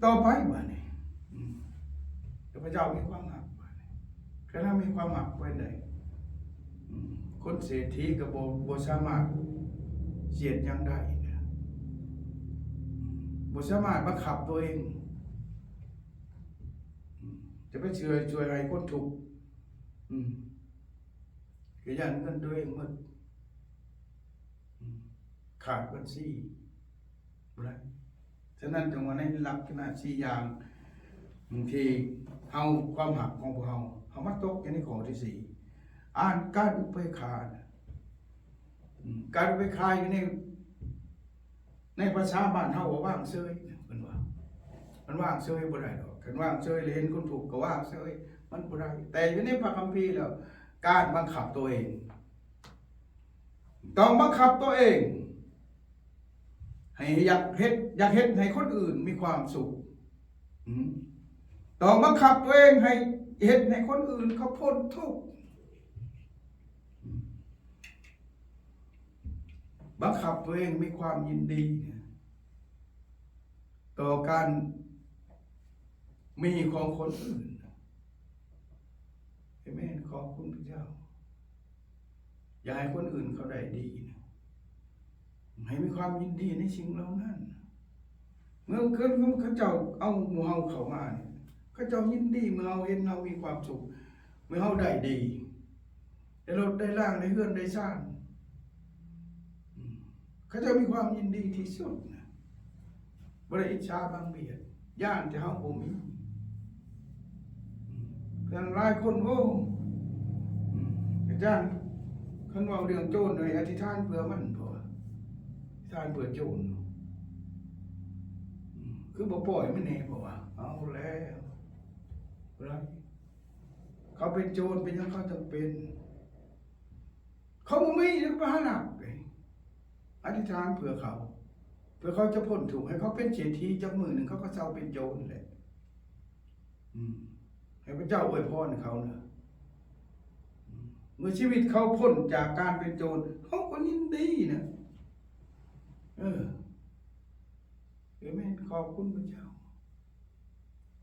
ຕໍ່ໄປບາດນີ້ ອືມ ແຕ່ພະເຈົ້າມີຄວາມຮັກບາດນີ້ ຄັນເຮົາມີຄວາມຮັກປານໃດ ອືມ ຄົນເສດຖີກໍບໍ່ ບໍ່ສາມາດສຽດຫຍັງໄດ້ນະ ອືມ ບໍ່ສາມາດບັງຄັບຕົວເອງ ອືມ ຈະໄປເຊື່ອ ຊ່ວຍໃຫ້ຄົນທຸກ ອືມ ກໍຢ້ານເງິນຕົວເອງໝົດ ອືມ ຂາດບັນຊີບໍ່ໄດ້. ສະນັ້ນ ຈຶ່ງວ່າໃນລັກສະນະສີ່ຢ່າງທີ່ເຮົາ ຄວາມຮັກຂອງພວກເຮົາ ເຮົາມາຕົກຢູ່ໃນຂໍ້ທີສີ່ ອ່ານການອຸເບກຂານະ ອືມ ການອຸເບກຂາຢູ່ໃນ ໃນພາສາບ້ານເຮົາວ່າວາງເຊີຍ ເພິ່ນວ່າ ມັນວາງເຊີຍບໍ່ໄດ້ດອກ. ຄັນວາງເຊີຍແລ້ວເຫັນຄົນທຸກກໍວາງເຊີຍ ມັນບໍ່ໄດ້. ແຕ່ຢູ່ໃນພະຄຳພີແລ້ວ ການບັງຄັບຕົວເອງ ຕ້ອງບັງຄັບຕົວເອງໃຫ້ຢາກເຮັດ ຢາກເຮັດໃຫ້ຄົນອື່ນມີຄວາມສຸກ. ອືມ ຕ້ອງບັງຄັບຕົວເອງໃຫ້ເຮັດໃຫ້ຄົນອື່ນເຂົາພົ້ນທຸກ. ບັງຄັບຕົວເອງມີຄວາມຍິນດີຕໍ່ການມີຂອງຄົນອື່ນ. ເອເມນ. ຂອບຄຸນພະເຈົ້າ. ຢ່າໃຫ້ຄົນອື່ນເຂົາໄດ້ດີນະ ໃຫ້ມີຄວາມຍິນດີໃນສິ່ງເຫຼົ່ານັ້ນ. ເມື່ອເກີດ ເຂົາເຈົ້າເອົາໝູ່ເຮົາເຂົ້າມານີ້ ເຂົາເຈົ້າຍິນດີເມື່ອເຮົາເຫັນເຮົາມີຄວາມສຸກ ເມື່ອເຮົາໄດ້ດີ ໄດ້ລົດໄດ້ລາງ ໄດ້ເຮືອນໄດ້ຊານ ອືມ ເຂົາເຈົ້າມີຄວາມຍິນດີທີ່ສຸດນະ. ບໍ່ໄດ້ອິດສາບັງບຽດ ຢ້ານແຕ່ເຮົາບໍ່ມີ. ອືມ ເພາະນັ້ນຫຼາຍຄົນ ໂອ້ ອືມ ອາຈານ ຄັນເວົ້າເລື່ອງໂຈນ ໃຫ້ອະທິຖານເພື່ອມັນ ເພາະວ່າອະທິຖານເພື່ອໂຈນ ອືມ ຄືບໍ່ປ່ອຍມັນແດ່ ເພາະວ່າ ເອົາແລ້ວ ເຂົາເປັນໂຈນ ເປັນຫຍັງເຂົາຈັ່ງເປັນ? ເຂົາບໍ່ມີ ແລ້ວກໍໄປຫາລັກເດ້. ອະທິຖານເພື່ອເຂົາ ເພື່ອເຂົາຈະພົ້ນທຸກ ໃຫ້ເຂົາເປັນເສດຖີ ຈັກມື້ໜຶ່ງເຂົາກໍເຊົາເປັນໂຈນແຫຼະ. ອືມ ໃຫ້ພະເຈົ້າອວຍພອນເຂົານະ. ອືມ ເມື່ອຊີວິດເຂົາພົ້ນຈາກການເປັນໂຈນ ເຮົາກໍຍິນດີນະ. ເອີ ເອເມນ. ຂອບຄຸນພະເຈົ້າ.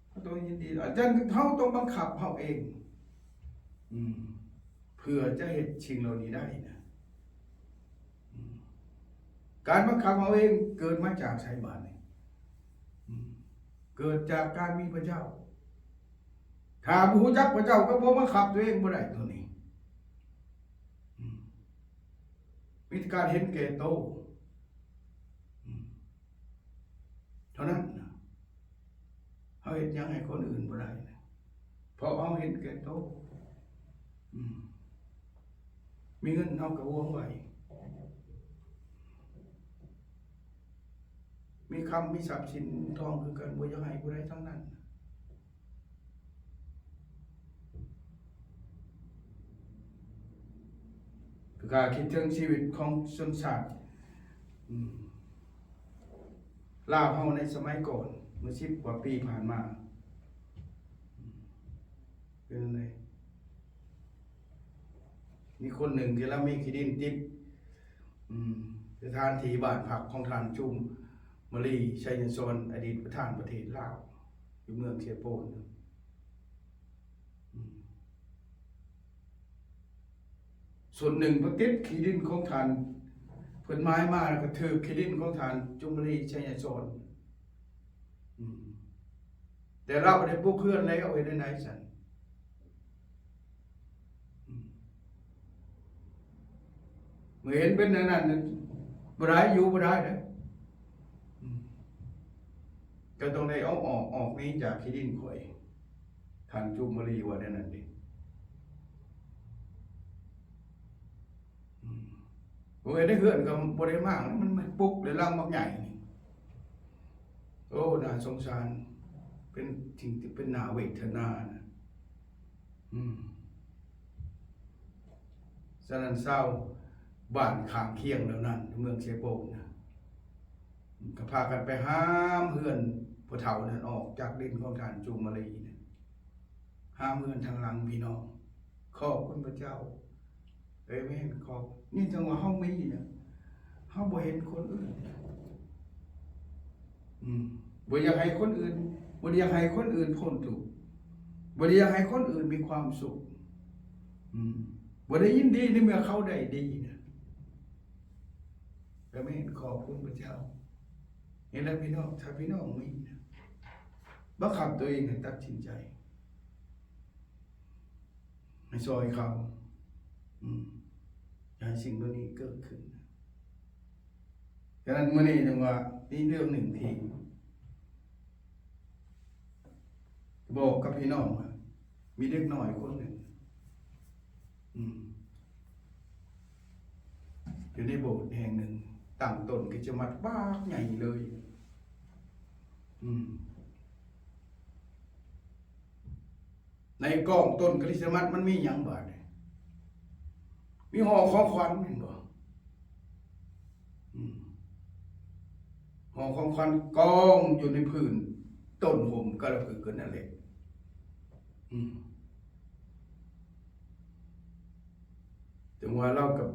ເຮົາຕ້ອງຍິນດີ. ອາຈານ ເຮົາຕ້ອງບັງຄັບເຮົາເອງ ອືມ ເພື່ອຈະເຮັດສິ່ງເຫຼົ່ານີ້ໄດ້ນະ. ອືມ ການບັງຄັບເຮົາເອງເກີດມາຈາກໃສບາດນີ້? ອືມ ເກີດຈາກການມີພະເຈົ້າ. ຖ້າບໍ່ຮູ້ຈັກພະເຈົ້າກໍບໍ່ບັງຄັບຕົວເອງບໍ່ໄດ້ໂຕນີ້. ອືມ ມີແຕ່ການເຫັນແກ່ໂຕ ອືມ ເທົ່ານັ້ນນະ. ເຮົາເຮັດຫຍັງໃຫ້ຄົນອື່ນບໍ່ໄດ້ນະ ເພາະເຮົາເຫັນແກ່ໂຕ. ອືມ ມີເງິນເຮົາກໍຫວງໄວ້ ມີຄຳມີຊັບສິນທອງຄືກັນ ບໍ່ຢາກໃຫ້ຜູ້ໃດທັງນັ້ນ. ຄືການຄິດເຖິງຊີວິດຂອງຊົນຊາດ ອືມ ລາວເຮົາໃນສະໄໝກ່ອນ ເມື່ອສິບກວ່າປີຜ່ານມາ ອືມ ເປັນຈັ່ງໃດ? ມີຄົນໜຶ່ງທີ່ລາວມີທີ່ດິນຕິດ ອືມ ສະຖານທີ່ບ້ານພັກຂອງທ່ານ ຈູມມາລີ ໄຊຍະສອນ ອະດີດປະທານປະເທດລາວ ຢູ່ເມືອງເຊໂປນ. ອືມ ສ່ວນໜຶ່ງເພິ່ນຕິດທີ່ດິນຂອງທ່ານ ເພິ່ນໝາຍມາແລ້ວກໍຖືກທີ່ດິນຂອງທ່ານ ຈູມມາລີ ໄຊຍະສອນ. ອືມ ແຕ່ລາວບໍ່ໄດ້ປຸກເຮືອນແລ້ວ ເຮັດແນວໃດຊັ້ນ? ອືມ ເມື່ອເຫັນເປັນແນວນັ້ນ ບໍ່ໄດ້ ຢູ່ບໍ່ໄດ້ເດ້. ອືມ ເຈົ້າຕ້ອງໄດ້ເອົາອອກ ອອກໜີຈາກທີ່ດິນຂ້ອຍ. ທ່ານຈູມມາລີວ່າແນວນັ້ນເດ້. ອືມ ໂອ້ຍ ໃນເຮືອນກໍບໍ່ໄດ້ໝັ້ງ ມັນ ມັນປຸກໄດ້ຫຼັງບັກໃຫຍ່ນີ້. ໂອ້ ໜ້າສົງສານ ເປັນສິ່ງທີ່ເປັນໜ້າເວທະນານະ. ອືມ ສະນັ້ນຊາວບ້ານຂ້າງຄຽງເຫຼົ່ານັ້ນ ເມືອງເຊໂປນນະ ກໍພາກັນໄປຫາມເຮືອນຜູ້ເຖົ້ານັ້ນອອກຈາກດິນຂອງທ່ານຈູມມາລີນະ. ຫາມເຮືອນທາງຫຼັງ ພີ່ນ້ອງ. ຂອບຄຸນພະເຈົ້າ. ເອເມນ. ຂອບ ນີ້ຈັ່ງວ່າເຮົາມີນະ ເຮົາບໍ່ເຫັນຄົນອື່ນ ອືມ ບໍ່ຢາກໃຫ້ຄົນອື່ນ ບໍ່ໄດ້ຢາກໃຫ້ຄົນອື່ນພົ້ນທຸກ ບໍ່ໄດ້ຢາກໃຫ້ຄົນອື່ນມີຄວາມສຸກ ອືມ ບໍ່ໄດ້ຍິນດີໃນເມື່ອເຂົາໄດ້ດີນະ. ເອເມນ. ຂອບຄຸນພະເຈົ້າ. ນີ້ແຫຼະພີ່ນ້ອງ ຖ້າພີ່ນ້ອງມີນະ ບັງຄັບຕົວເອງໃຫ້ຕັດສິນໃຈ ໃຫ້ຊ່ອຍເຂົາ ອືມ ຢ່າໃຫ້ສິ່ງເຫຼົ່ານີ້ເກີດຂຶ້ນ. ສະນັ້ນ ມື້ນີ້ຈັ່ງວ່າມີເລື່ອງໜຶ່ງທີ່ບອກກັບພີ່ນ້ອງວ່າ ມີເດັກນ້ອຍຄົນໜຶ່ງ ອືມ ຢູ່ໃນໂບດແຫ່ງໜຶ່ງ ຕັ້ງຕົ້ນຄຣິສຕະມາດບັກໃຫຍ່ເລີຍ ອືມ. ໃນກ້ອງຕົ້ນຄຣິສຕະມາດມັນມີຫຍັງບາດນີ້? ມີຫໍ່ຂອງຂວັນແມ່ນບໍ່? ອືມ ຫໍ່ຂອງຂວັນກອງຢູ່ໃນພື້ນຕົ້ນຮົ່ມກາລະພຶກນັ້ນແຫຼະ. ອືມ ຈັ່ງວ່າລາວກັບ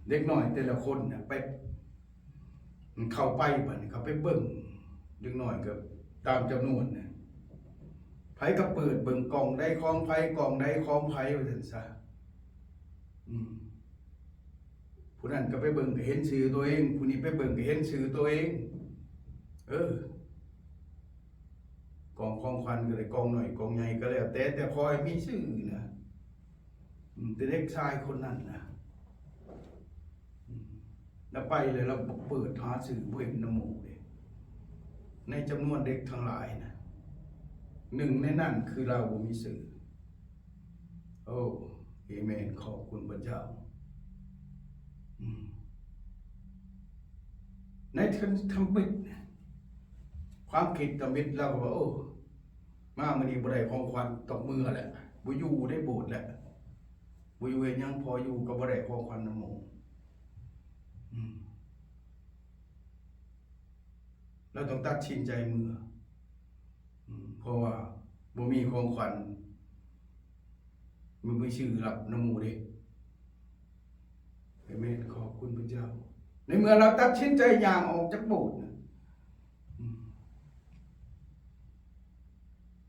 ເດັກນ້ອຍແຕ່ລະຄົນນະ ໄປ ເຂົ້າໄປ ບາດນີ້ເຂົ້າໄປເບິ່ງ ເດັກນ້ອຍກໍຕາມຈຳນວນນະ ໃຜກໍເປີດເບິ່ງ ກ່ອງໃດຂອງໃຜ ກ່ອງໃດຂອງໃຜ ວ່າຊັ້ນຊະ. ອືມ ຜູ້ນັ້ນກໍໄປເບິ່ງກໍເຫັນຊື່ຕົວເອງ ຜູ້ນີ້ໄປເບິ່ງກໍເຫັນຊື່ຕົວເອງ. ເອີ ກ່ອງຂອງຂວັນກໍໄດ້ ກ່ອງນ້ອຍກ່ອງໃຫຍ່ກໍແລ້ວແຕ່ ແຕ່ຂໍໃຫ້ມີຊື່ນະ. ອືມ ແຕ່ເດັກຊາຍຄົນນັ້ນນະ ອືມ ລາວໄປແລ້ວ ລາວເປີດຫາຊື່ບໍ່ເຫັນນຳໝູ່ເດ້ ໃນຈຳນວນເດັກທັງຫຼາຍນະ ໜຶ່ງໃນນັ້ນຄືລາວບໍ່ມີຊື່. ໂອ້ ເອເມນ ຂອບຄຸນພະເຈົ້າ. ອືມ ໃນທຳ ທຳອິດ ຄວາມຄິດທຳອິດລາວກໍວ່າ ໂອ້ ມາມື້ນີ້ບໍ່ໄດ້ຂອງຂວັນ ຕ້ອງເມືອແຫຼະ ບໍ່ຢູ່ໃນໂບດແຫຼະ ບໍ່ຢູ່ເຮັດຫຍັງ ພໍຢູ່ກໍບໍ່ໄດ້ຂອງຂວັນນຳໝູ່. ອືມ ລາວຕ້ອງຕັດສິນໃຈເມືອ ອືມ ເພາະວ່າບໍ່ມີຂອງຂວັນ ບໍ່ມີຊື່ຮັບນຳໝູ່ເດ້. ເມນ. ຂອບຄຸນພະເຈົ້າ. ໃນເມື່ອລາວຕັດສິນໃຈຍ່າງອອກຈາກໂບດນະ ອືມ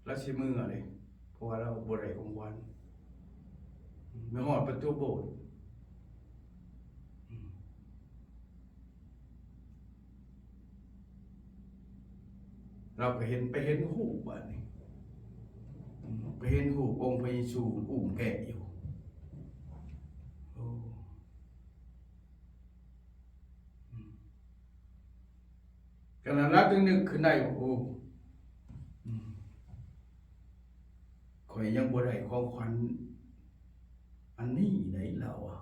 ລາວຊິເມືອເດ້ ເພາະວ່າລາວບໍ່ໄດ້ຂອງຂວັນ. ອືມ ມາຮອດປະຕູໂບດ ອືມ ລາວກໍເຫັນ ໄປເຫັນຮູບບາດນີ້ ອືມ ໄປເຫັນຮູບອົງພະເຢຊູອຸ້ມແກະຢູ່. ໂອ້ ອືມ ກະນັ້ນລາວຈຶ່ງນຶກຂຶ້ນໄດ້ວ່າ ໂອ້ ອືມ ຂ້ອຍຍັງບໍ່ໄດ້ຂອງຂວັນອັນນີ້ໃດ ລາວວ່າ.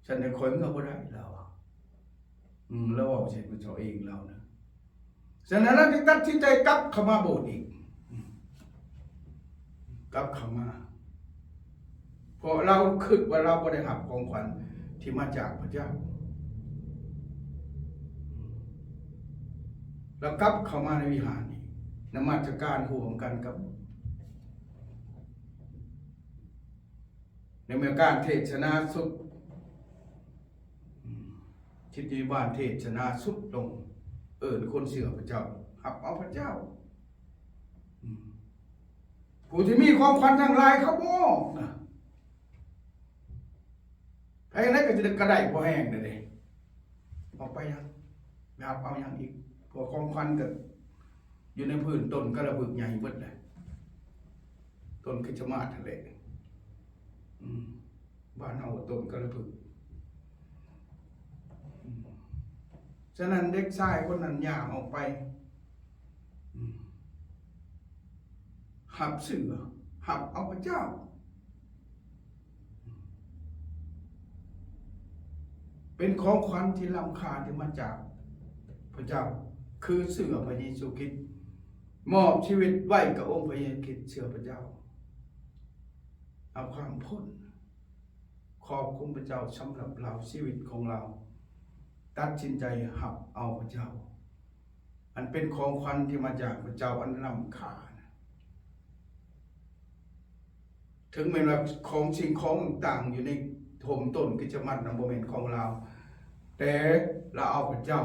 ຊັ້ນແລ້ວຂ້ອຍເມືອບໍ່ໄດ້ ລາວວ່າ. ອືມ ລາວເວົ້າໃສ່ພະເຈົ້າເອງລາວນະ. ສະນັ້ນລາວຈຶ່ງຕັດສິນໃຈກັບເຂົ້າມາໂບດອີກ ອືມ ກັບເຂົ້າມາ ເພາະລາວຄິດວ່າລາວບໍ່ໄດ້ຮັບຂອງຂວັນທີ່ມາຈາກພະເຈົ້າ. ອືມ ລາວກັບເຂົ້າມາໃນວິຫານນີ້ ນະມັດສະການຮ່ວມກັນກັບ ໃນເມື່ອການເທດສະໜາສຸດ ອືມ ທິດນິບານເທດສະໜາສຸດລົງ ເອີ້ນຄົນເຊື່ອພະເຈົ້າ ຮັບເອົາພະເຈົ້າ. ອືມ ຜູ້ທີ່ມີຂອງຂວັນທັງຫຼາຍເຂົາບໍ່ອອກນະ ໃຜໃດກໍຈະ ກໍໄດ້ພໍແຮງເດ້ ອອກໄປຫຍັງ ໄປຮັບເອົາຫຍັງອີກ ເພາະຂອງຂວັນກໍຢູ່ໃນພື້ນຕົ້ນກາລະພຶກໃຫຍ່ເບິດແຫຼະ ຕົ້ນຄຣິສຕະມາດຫັ້ນແຫຼະ. ອືມ ບ້ານເຮົາກໍຕົ້ນກາລະພຶກ. ອືມ ສະນັ້ນເດັກຊາຍຄົນນັ້ນຍ່າງອອກໄປ ອືມ ຮັບເຊື່ອ ຮັບເອົາພະເຈົ້າ ເປັນຂອງຂວັນທີ່ລ້ຳຄ່າທີ່ມາຈາກພະເຈົ້າ ຄືເຊື່ອພະເຢຊູຄຣິດ ມອບຊີວິດໄວ້ກັບອົງພະເຢຊູຄຣິດ ເຊື່ອພະເຈົ້າ ເອົາຄວາມພົ້ນ. ຂອບຄຸນພະເຈົ້າສຳລັບລາວ ຊີວິດຂອງລາວ ຕັດສິນໃຈຮັບເອົາພະເຈົ້າ ອັນເປັນຂອງຂວັນທີ່ມາຈາກພະເຈົ້າອັນລ້ຳຄ່ານະ. ເຖິງແມ່ນວ່າຂອງ ສິ່ງຂອງຕ່າງໆຢູ່ໃນຮົ່ມຕົ້ນຄຣິສຕະມາດນັ້ນບໍ່ແມ່ນຂອງລາວ ແຕ່ລາວເອົາພະເຈົ້າ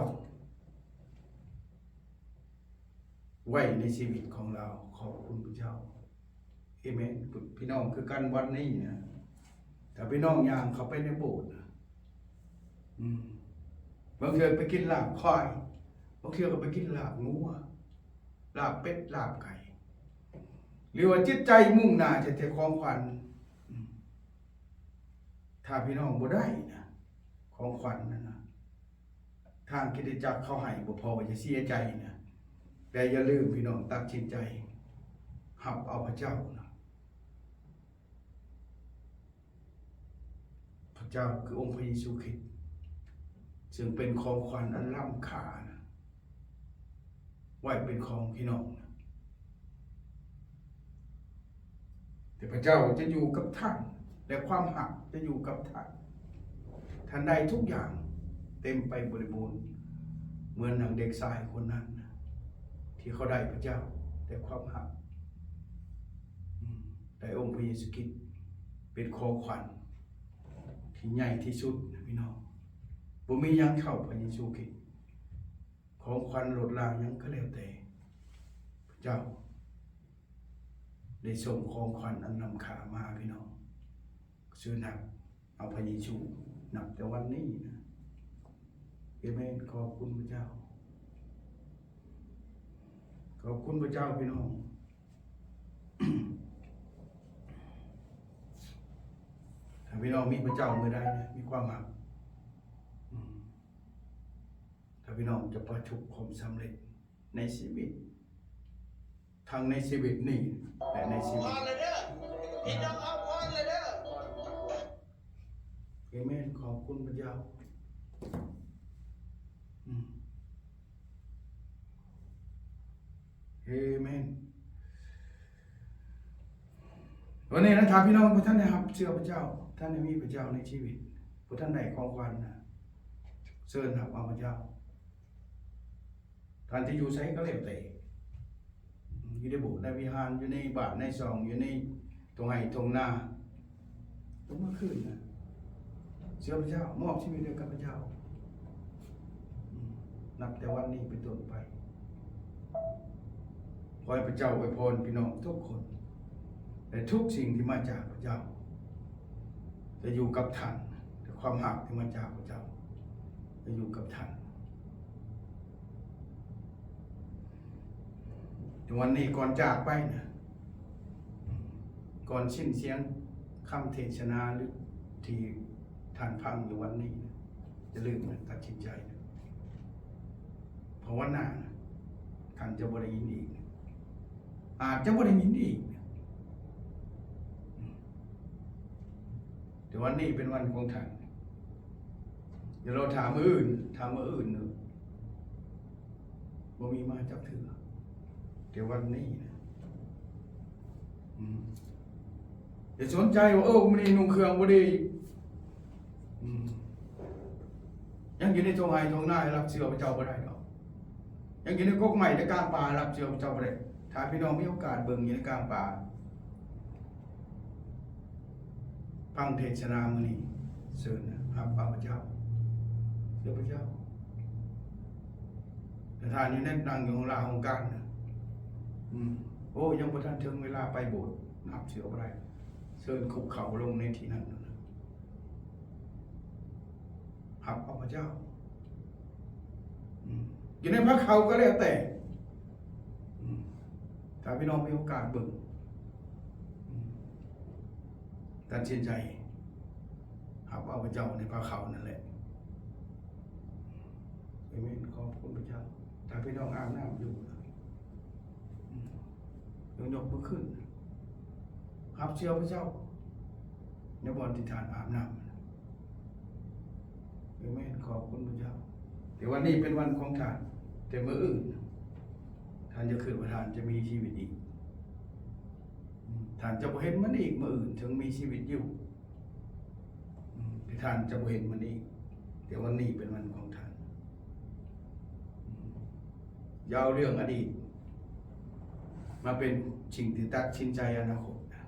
ໄວ້ໃນຊີວິດຂອງລາວ. ຂອບຄຸນພະເຈົ້າ. ເອເມນ. ພີ່ນ້ອງ ຄືກັນວັນນີ້ນະ ຖ້າພີ່ນ້ອງຍ່າງເຂົ້າໄປໃນໂບດນະ ອືມ ບາງເທື່ອໄປກິນລາບຄວາຍ ບາງເທື່ອກໍໄປກິນລາບງົວ ລາບເປັດ ລາບໄກ່ ຫຼືວ່າຈິດໃຈມຸ່ງໜ້າແຕ່ຂອງຂວັນ ອືມ ຖ້າພີ່ນ້ອງບໍ່ໄດ້ນະ ຂອງຂວັນນັ້ນນະ ທາງຄຣິສຕະຈັກເຂົາໃຫ້ບໍ່ພໍ ຢ່າເສຍໃຈນະ ແຕ່ຢ່າລືມພີ່ນ້ອງ ຕັດສິນໃຈຮັບເອົາພະເຈົ້ານະ. ພະເຈົ້າຄືອົງພະເຢຊູຄຣິດ ເຊິ່ງເປັນຂອງຂວັນອັນລ້ຳຄ່ານະ ໄວ້ເປັນຂອງພີ່ນ້ອງນະ. ແຕ່ພະເຈົ້າຈະຢູ່ກັບທ່ານ ແລະ ຄວາມຮັກຈະຢູ່ກັບທ່ານ. ທ່ານໄດ້ທຸກຢ່າງເຕັມໄປບໍລິບູນ ເໝືອນດັ່ງເດັກຊາຍຄົນນັ້ນນະ ທີ່ເຂົາໄດ້ພະເຈົ້າ ແຕ່ຄວາມຮັກ ອືມ ໄດ້ອົງພະເຢຊູຄຣິດເປັນຂອງຂວັນທີ່ໃຫຍ່ທີ່ສຸດນະພີ່ນ້ອງ. ບໍ່ມີຫຍັງເທົ່າພະເຢຊູຄຣິດ. ຂອງຂວັນລົດລາງຫຍັງກໍແລ້ວແຕ່ ພະເຈົ້າໄດ້ສົ່ງຂອງຂວັນອັນລ້ຳຄ່າມາໃຫ້ພີ່ນ້ອງ. ເຊີນຮັບເອົາພະເຢຊູ ນັບແຕ່ວັນນີ້ນະ. ເອເມນ. ຂອບຄຸນພະເຈົ້າ. ຂອບຄຸນພະເຈົ້າພີ່ນ້ອງ. ຖ້າພີ່ນ້ອງມີພະເຈົ້າມື້ໃດນະ ມີຄວາມຮັກ ອືມ ຖ້າພີ່ນ້ອງຈະປະສົບຄວາມສຳເລັດໃນຊີວິດ ທັງໃນຊີວິດນີ້ ແລະ ໃນຊີວິດ ເອເມນ. ຂອບຄຸນພະເຈົ້າ. ອືມ ເອເມນ. ວັນນີ້ນະ ຖ້າພີ່ນ້ອງບໍ່ທັນໄດ້ຮັບເຊື່ອພະເຈົ້າ, ບໍ່ທັນໄດ້ມີພະເຈົ້າໃນຊີວິດ, ບໍ່ທັນໄດ້ຂອງຂວັນນະ, ເຊີນຮັບເອົາພະເຈົ້າ. ທ່ານຈະຢູ່ໃສກໍແລ້ວແຕ່, ຢູ່ໃນໂບດໃນວິຫານ, ຢູ່ໃນບ້ານໃນຊ່ອງ, ຢູ່ໃນທົ່ງໄຮ່ທົ່ງນາ, ລົງມາຄືນນະ. ເຊື່ອພະເຈົ້າ, ມອບຊີວິດໃຫ້ກັບພະເຈົ້າ. ອືມ, ນັບແຕ່ວັນນີ້ເປັນຕົ້ນໄປ, ຂໍໃຫ້ພະເຈົ້າອວຍພອນພີ່ນ້ອງທຸກຄົນ ແລະ ທຸກສິ່ງທີ່ມາຈາກພະເຈົ້າ ຈະຢູ່ກັບທ່ານ, ແລະ ຄວາມຮັກທີ່ມາຈາກພະເຈົ້າ ຈະຢູ່ກັບທ່ານ. ໃນວັນນີ້ກ່ອນຈາກໄປນະ, ກ່ອນສິ້ນສຽງຄຳເທດສະໜາ ຫຼື ທີ່ທ່ານຟັງຢູ່ວັນນີ້ນະ, ຢ່າລືມນະ, ຕັດສິນໃຈນະ, ເພາະວັນໜ້ານະ ທ່ານຈະບໍ່ໄດ້ຍິນອີກ, ອາດຈະບໍ່ໄດ້ຍິນອີກ. ແຕ່ວັນນີ້ເປັນວັນຂອງທ່ານ. ຢ່າລໍຖ້າມື້ອື່ນ, ຖ້າມື້ອື່ນເນາະ, ບໍ່ມີມາຈັກເທື່ອ. ແຕ່ວັນນີ້ນະ, ອືມ, ຢ່າສົນໃຈວ່າ, ເອີ, ມື້ນີ້ນຸ່ງເຄື່ອງບໍ່ດີ. ອືມ, ຍັງຢູ່ໃນທົ່ງໄຮ່ທົ່ງນາ ຮັບເຊື່ອພະເຈົ້າບໍ່ໄດ້ດອກ. ຍັງຢູ່ໃນກົກໄມ້ໃນກາງປ່າ ຮັບເຊື່ອພະເຈົ້າບໍ່ໄດ້. ຖ້າພີ່ນ້ອງມີໂອກາດເບິ່ງຢູ່ໃນກາງປ່າ, ຟັງເທດສະໜາມື້ນີ້, ເຊີນນະ, ຮັບເອົາພະເຈົ້າ, ເຊື່ອພະເຈົ້າ. ແຕ່ຖ້າຢູ່ໃນ ນັ່ງຢູ່ຫ້ອງລາຫ້ອງການນະ, ອືມ, ໂອ້, ຍັງບໍ່ທັນເຖິງເວລາໄປໂບດ, ຮັບເຊື່ອບໍ່ໄດ້. ເຊີນຄຸກເຂົ່າລົງໃນທີ່ນັ້ນນະ. ຮັບເອົາພະເຈົ້າ. ອືມ, ຢູ່ໃນພະເຂົ້າກໍແລ້ວແຕ່. ອືມ, ຖ້າພີ່ນ້ອງມີໂອກາດເບິ່ງ, ອືມ, ຕັດສິນໃຈຮັບເອົາພະເຈົ້າໃນພະເຂົ້ານັ້ນແຫຼະ. ອາເມນ. ຂອບຄຸນພະເຈົ້າ. ຖ້າພີ່ນ້ອງອາບນ້ຳຢູ່, ອືມ, ຍົກ, ຍົກມືຂຶ້ນ, ຮັບເຊື່ອພະເຈົ້າໃນບ່ອນທີ່ທ່ານອາບນ້ຳ. ອາເມນ. ຂອບຄຸນພະເຈົ້າ. ແຕ່ວັນນີ້ເປັນວັນຂອງທ່ານ, ແຕ່ມື້ອື່ນ ທ່ານຢ່າຄິດວ່າທ່ານຈະມີຊີວິດອີກ. ອືມ, ທ່ານຈະບໍ່ເຫັນມັນອີກ, ມື້ອື່ນເຖິງມີຊີວິດຢູ່. ອືມ, ທີ່ທ່ານຈະບໍ່ເຫັນມັນອີກ, ແຕ່ວັນນີ້ເປັນວັນຂອງທ່ານ. ອືມ, ຢ່າເອົາເລື່ອງອະດີດມາເປັນສິ່ງທີ່ຕັດສິນໃຈອະນາຄົດ. ອືມ,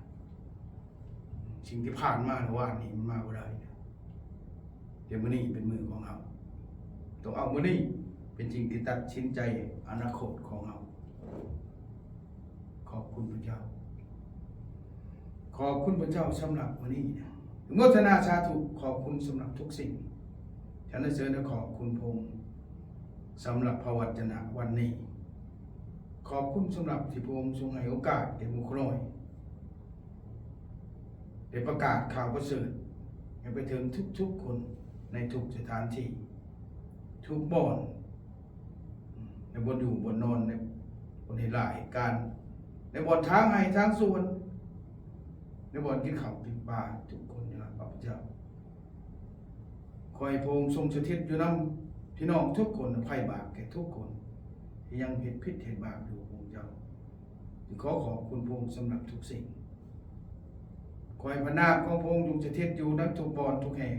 ສິ່ງທີ່ຜ່ານມາ ຫຼື ວານນີ້ ມັນມາບໍ່ໄດ້. ແຕ່ມື້ນີ້ເປັນມື້ຂອງເຮົາ, ຕ້ອງເອົາມື້ນີ້ເປັນສິ່ງທີ່ຕັດສິນໃຈອະນາຄົດຂອງເຮົາ. ຂອບຄຸນພະເຈົ້າ. ຂອບຄຸນພະເຈົ້າສຳລັບມື້ນີ້ນະ. ອະນຸໂມທະນາສາທຸ, ຂອບຄຸນສຳລັບທຸກສິ່ງ. ສະນະເສີນ ແລະ ຂອບຄຸນພະອົງສຳລັບພະວັດຈະນະວັນນີ້. ຂອບຄຸນສຳລັບທີ່ພະອົງຊົງໃຫ້ໂອກາດແກ່ໝູ່ຂ້ານ້ອຍ ໄດ້ປະກາດຂ່າວປະເສີດໃຫ້ໄປເຖິງທຸກໆຄົນ ໃນທຸກສະຖານທີ່, ທຸກບ່ອນ, ໃນບ່ອນຢູ່ບ່ອນນອນ, ໃນບ່ອນເຮັດລາເຮັດການ, ໃນບ່ອນທາງໄຮ່ທາງສວນ, ໃນບ່ອນກິນເຂົ້າກິນປາ, ທຸກຄົນໄດ້ຮັບພະເຈົ້າ. ຂໍໃຫ້ພະອົງຊົງສະຖິດຢູ່ນຳພີ່ນ້ອງທຸກຄົນ, ອະໄພບາບແກ່ທຸກຄົນທີ່ຍັງເຮັດຜິດເຮັດບາບຢູ່, ພະອົງເຈົ້າ. ຈຶ່ງຂໍຂອບຄຸນພະອົງສຳລັບທຸກສິ່ງ. ຂໍໃຫ້ພະນາມຂອງພະອົງຈົ່ງສະຖິດຢູ່ນຳທຸກບ່ອນທຸກແຫ່ງ,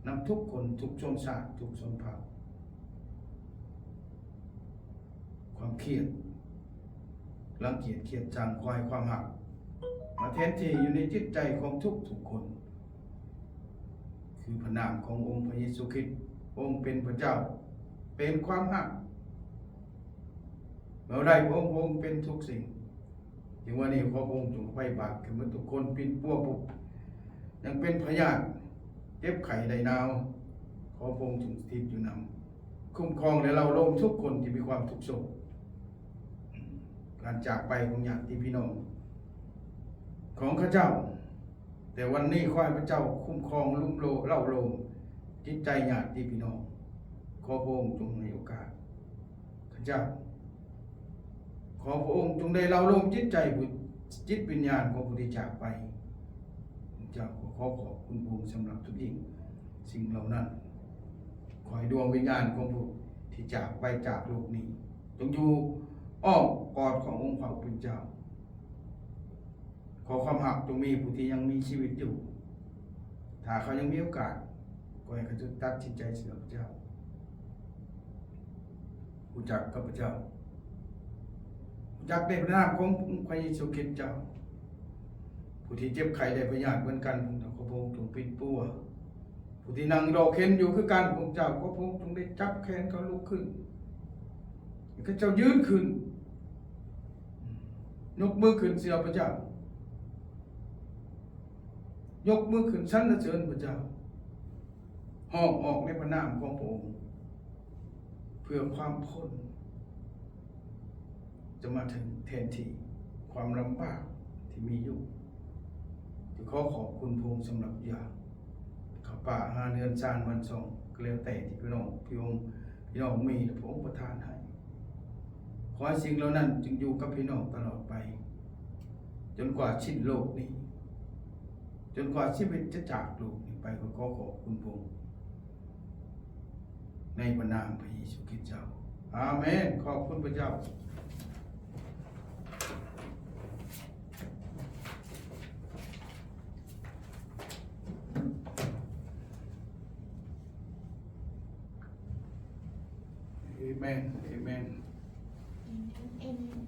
ນຳທຸກຄົນ, ທຸກຊົນຊາດ, ທຸກຊົນເຜົ່າ. ຄວາມຄຽດ, ລັງກຽດຄຽດຊັງ, ຂໍໃຫ້ຄວາມຮັກມາແທນທີ່ຢູ່ໃນຈິດໃຈຂອງທຸກໆຄົນ. ຄືພະນາມຂອງອົງພະເຢຊູຄຣິດ, ອົງເປັນພະເຈົ້າ, ເປັນຄວາມຮັກ. ເມື່ອໃດພະອົງ, ພະອົງເປັນທຸກສິ່ງ. ຈຶ່ງວັນນີ້ຂໍພະອົງຈົ່ງອະໄພບາບແກ່ໝົດທຸກຄົນ, ປິ່ນປົວຜູ້ຍັງເປັນພະຍາດ, ເຈັບໄຂ້ໄດ້ໜາວ, ຂໍພະອົງຈົ່ງສະຖິດຢູ່ນຳ, ຄຸ້ມຄອງ ແລະ ເລົາໂລມທຸກຄົນທີ່ມີຄວາມທຸກໂສກ. ການຈາກໄປຂອງຍາດຕິພີ່ນ້ອງຂອງເຂົາເຈົ້າ, ແຕ່ວັນນີ້ຂໍໃຫ້ພະເຈົ້າຄຸ້ມຄອງ ລຸມໂລ, ເລົາໂລມຈິດໃຈຍາດຕິພີ່ນ້ອງ. ຂໍພະອົງຈົ່ງໃຫ້ໂອກາດເຂົາເຈົ້າ. ຂໍພະອົງຈົ່ງໄດ້ເລົາໂລມຈິດໃຈຜູ້, ຈິດວິນຍານຂອງຜູ້ທີ່ຈາກໄປ. ເຈົ້າກໍຂໍຂອບຄຸນພະອົງສຳລັບທຸກສິ່ງ, ສິ່ງເຫຼົ່ານັ້ນ. ຂໍໃຫ້ດວງວິນຍານຂອງຜູ້ທີ່ຈາກໄປຈາກໂລກນີ້ ຈົ່ງຢູ່ອ້ອມກອດຂອງອົງພະຜູ້ເປັນເຈົ້າ. ຂໍຄວາມຮັກຈົ່ງມີຜູ້ທີ່ຍັງມີຊີວິດຢູ່. ຖ້າເຂົາຍັງມີໂອກາດ, ຂໍໃຫ້ເຂົາຈົງຕັດສິນໃຈເຊື່ອພະເຈົ້າ, ຮູ້ຈັກກັບພະເຈົ້າ, ຮູ້ຈັກໃນພະນາມຂອງອົງພະເຢຊູຄຣິດເຈົ້າ. ຜູ້ທີ່ເຈັບໄຂ້ໄດ້ພະຍາດເໝືອນກັນ, ຂໍພະອົງຈົ່ງປິ່ນປົວ, ຜູ້ທີ່ນັ່ງລໍເຂັນຢູ່ຄືກັນ ພວກເຈົ້າ ກໍພວກເຈົ້າຈົ່ງໄດ້ຈັບແຂນເຂົາລຸກຂຶ້ນ ໃຫ້ເຂົາເຈົ້າຢືນຂຶ້ນ ຍົກມືຂຶ້ນເຊື່ອພະເຈົ້າ ຍົກມືຂຶ້ນສັນລະເສີນພະເຈົ້າ ຮ້ອງອອກໃນພະນາມຂອງພະອົງ ເພື່ອຄວາມພົ້ນ ຈະມາເຖິງແທນທີ່ຄວາມລຳບາກທີ່ມີຢູ່. ຈະຂໍຂອບຄຸນພະອົງສຳລັບຢາ ຂ້າວປາອາຫານເຮືອນຊານບ້ານຊ່ອງ ກໍແລ້ວແຕ່ທີ່ພີ່ນ້ອງ ພີ່ອົງ ພີ່ນ້ອງມີ ແລະ ພະອົງປະທານໃຫ້. ຂໍໃຫ້ສິ່ງເຫຼົ່ານັ້ນຈົ່ງຢູ່ກັບພີ່ນ້ອງຕະຫຼອດໄປ ຈົນກວ່າສິ້ນໂລກນີ້ ຈົນກວ່າຊີວິດຈະຈາກໂລກນີ້ໄປ. ກໍຂໍຂອບຄຸນພະອົງ ໃນພະນາມພະເຢຊູຄຣິດເຈົ້າ. ອາເມນ. ຂອບຄຸນພະເຈົ້າ. ເອເມນ. ເອເມນ. ເອເມນ.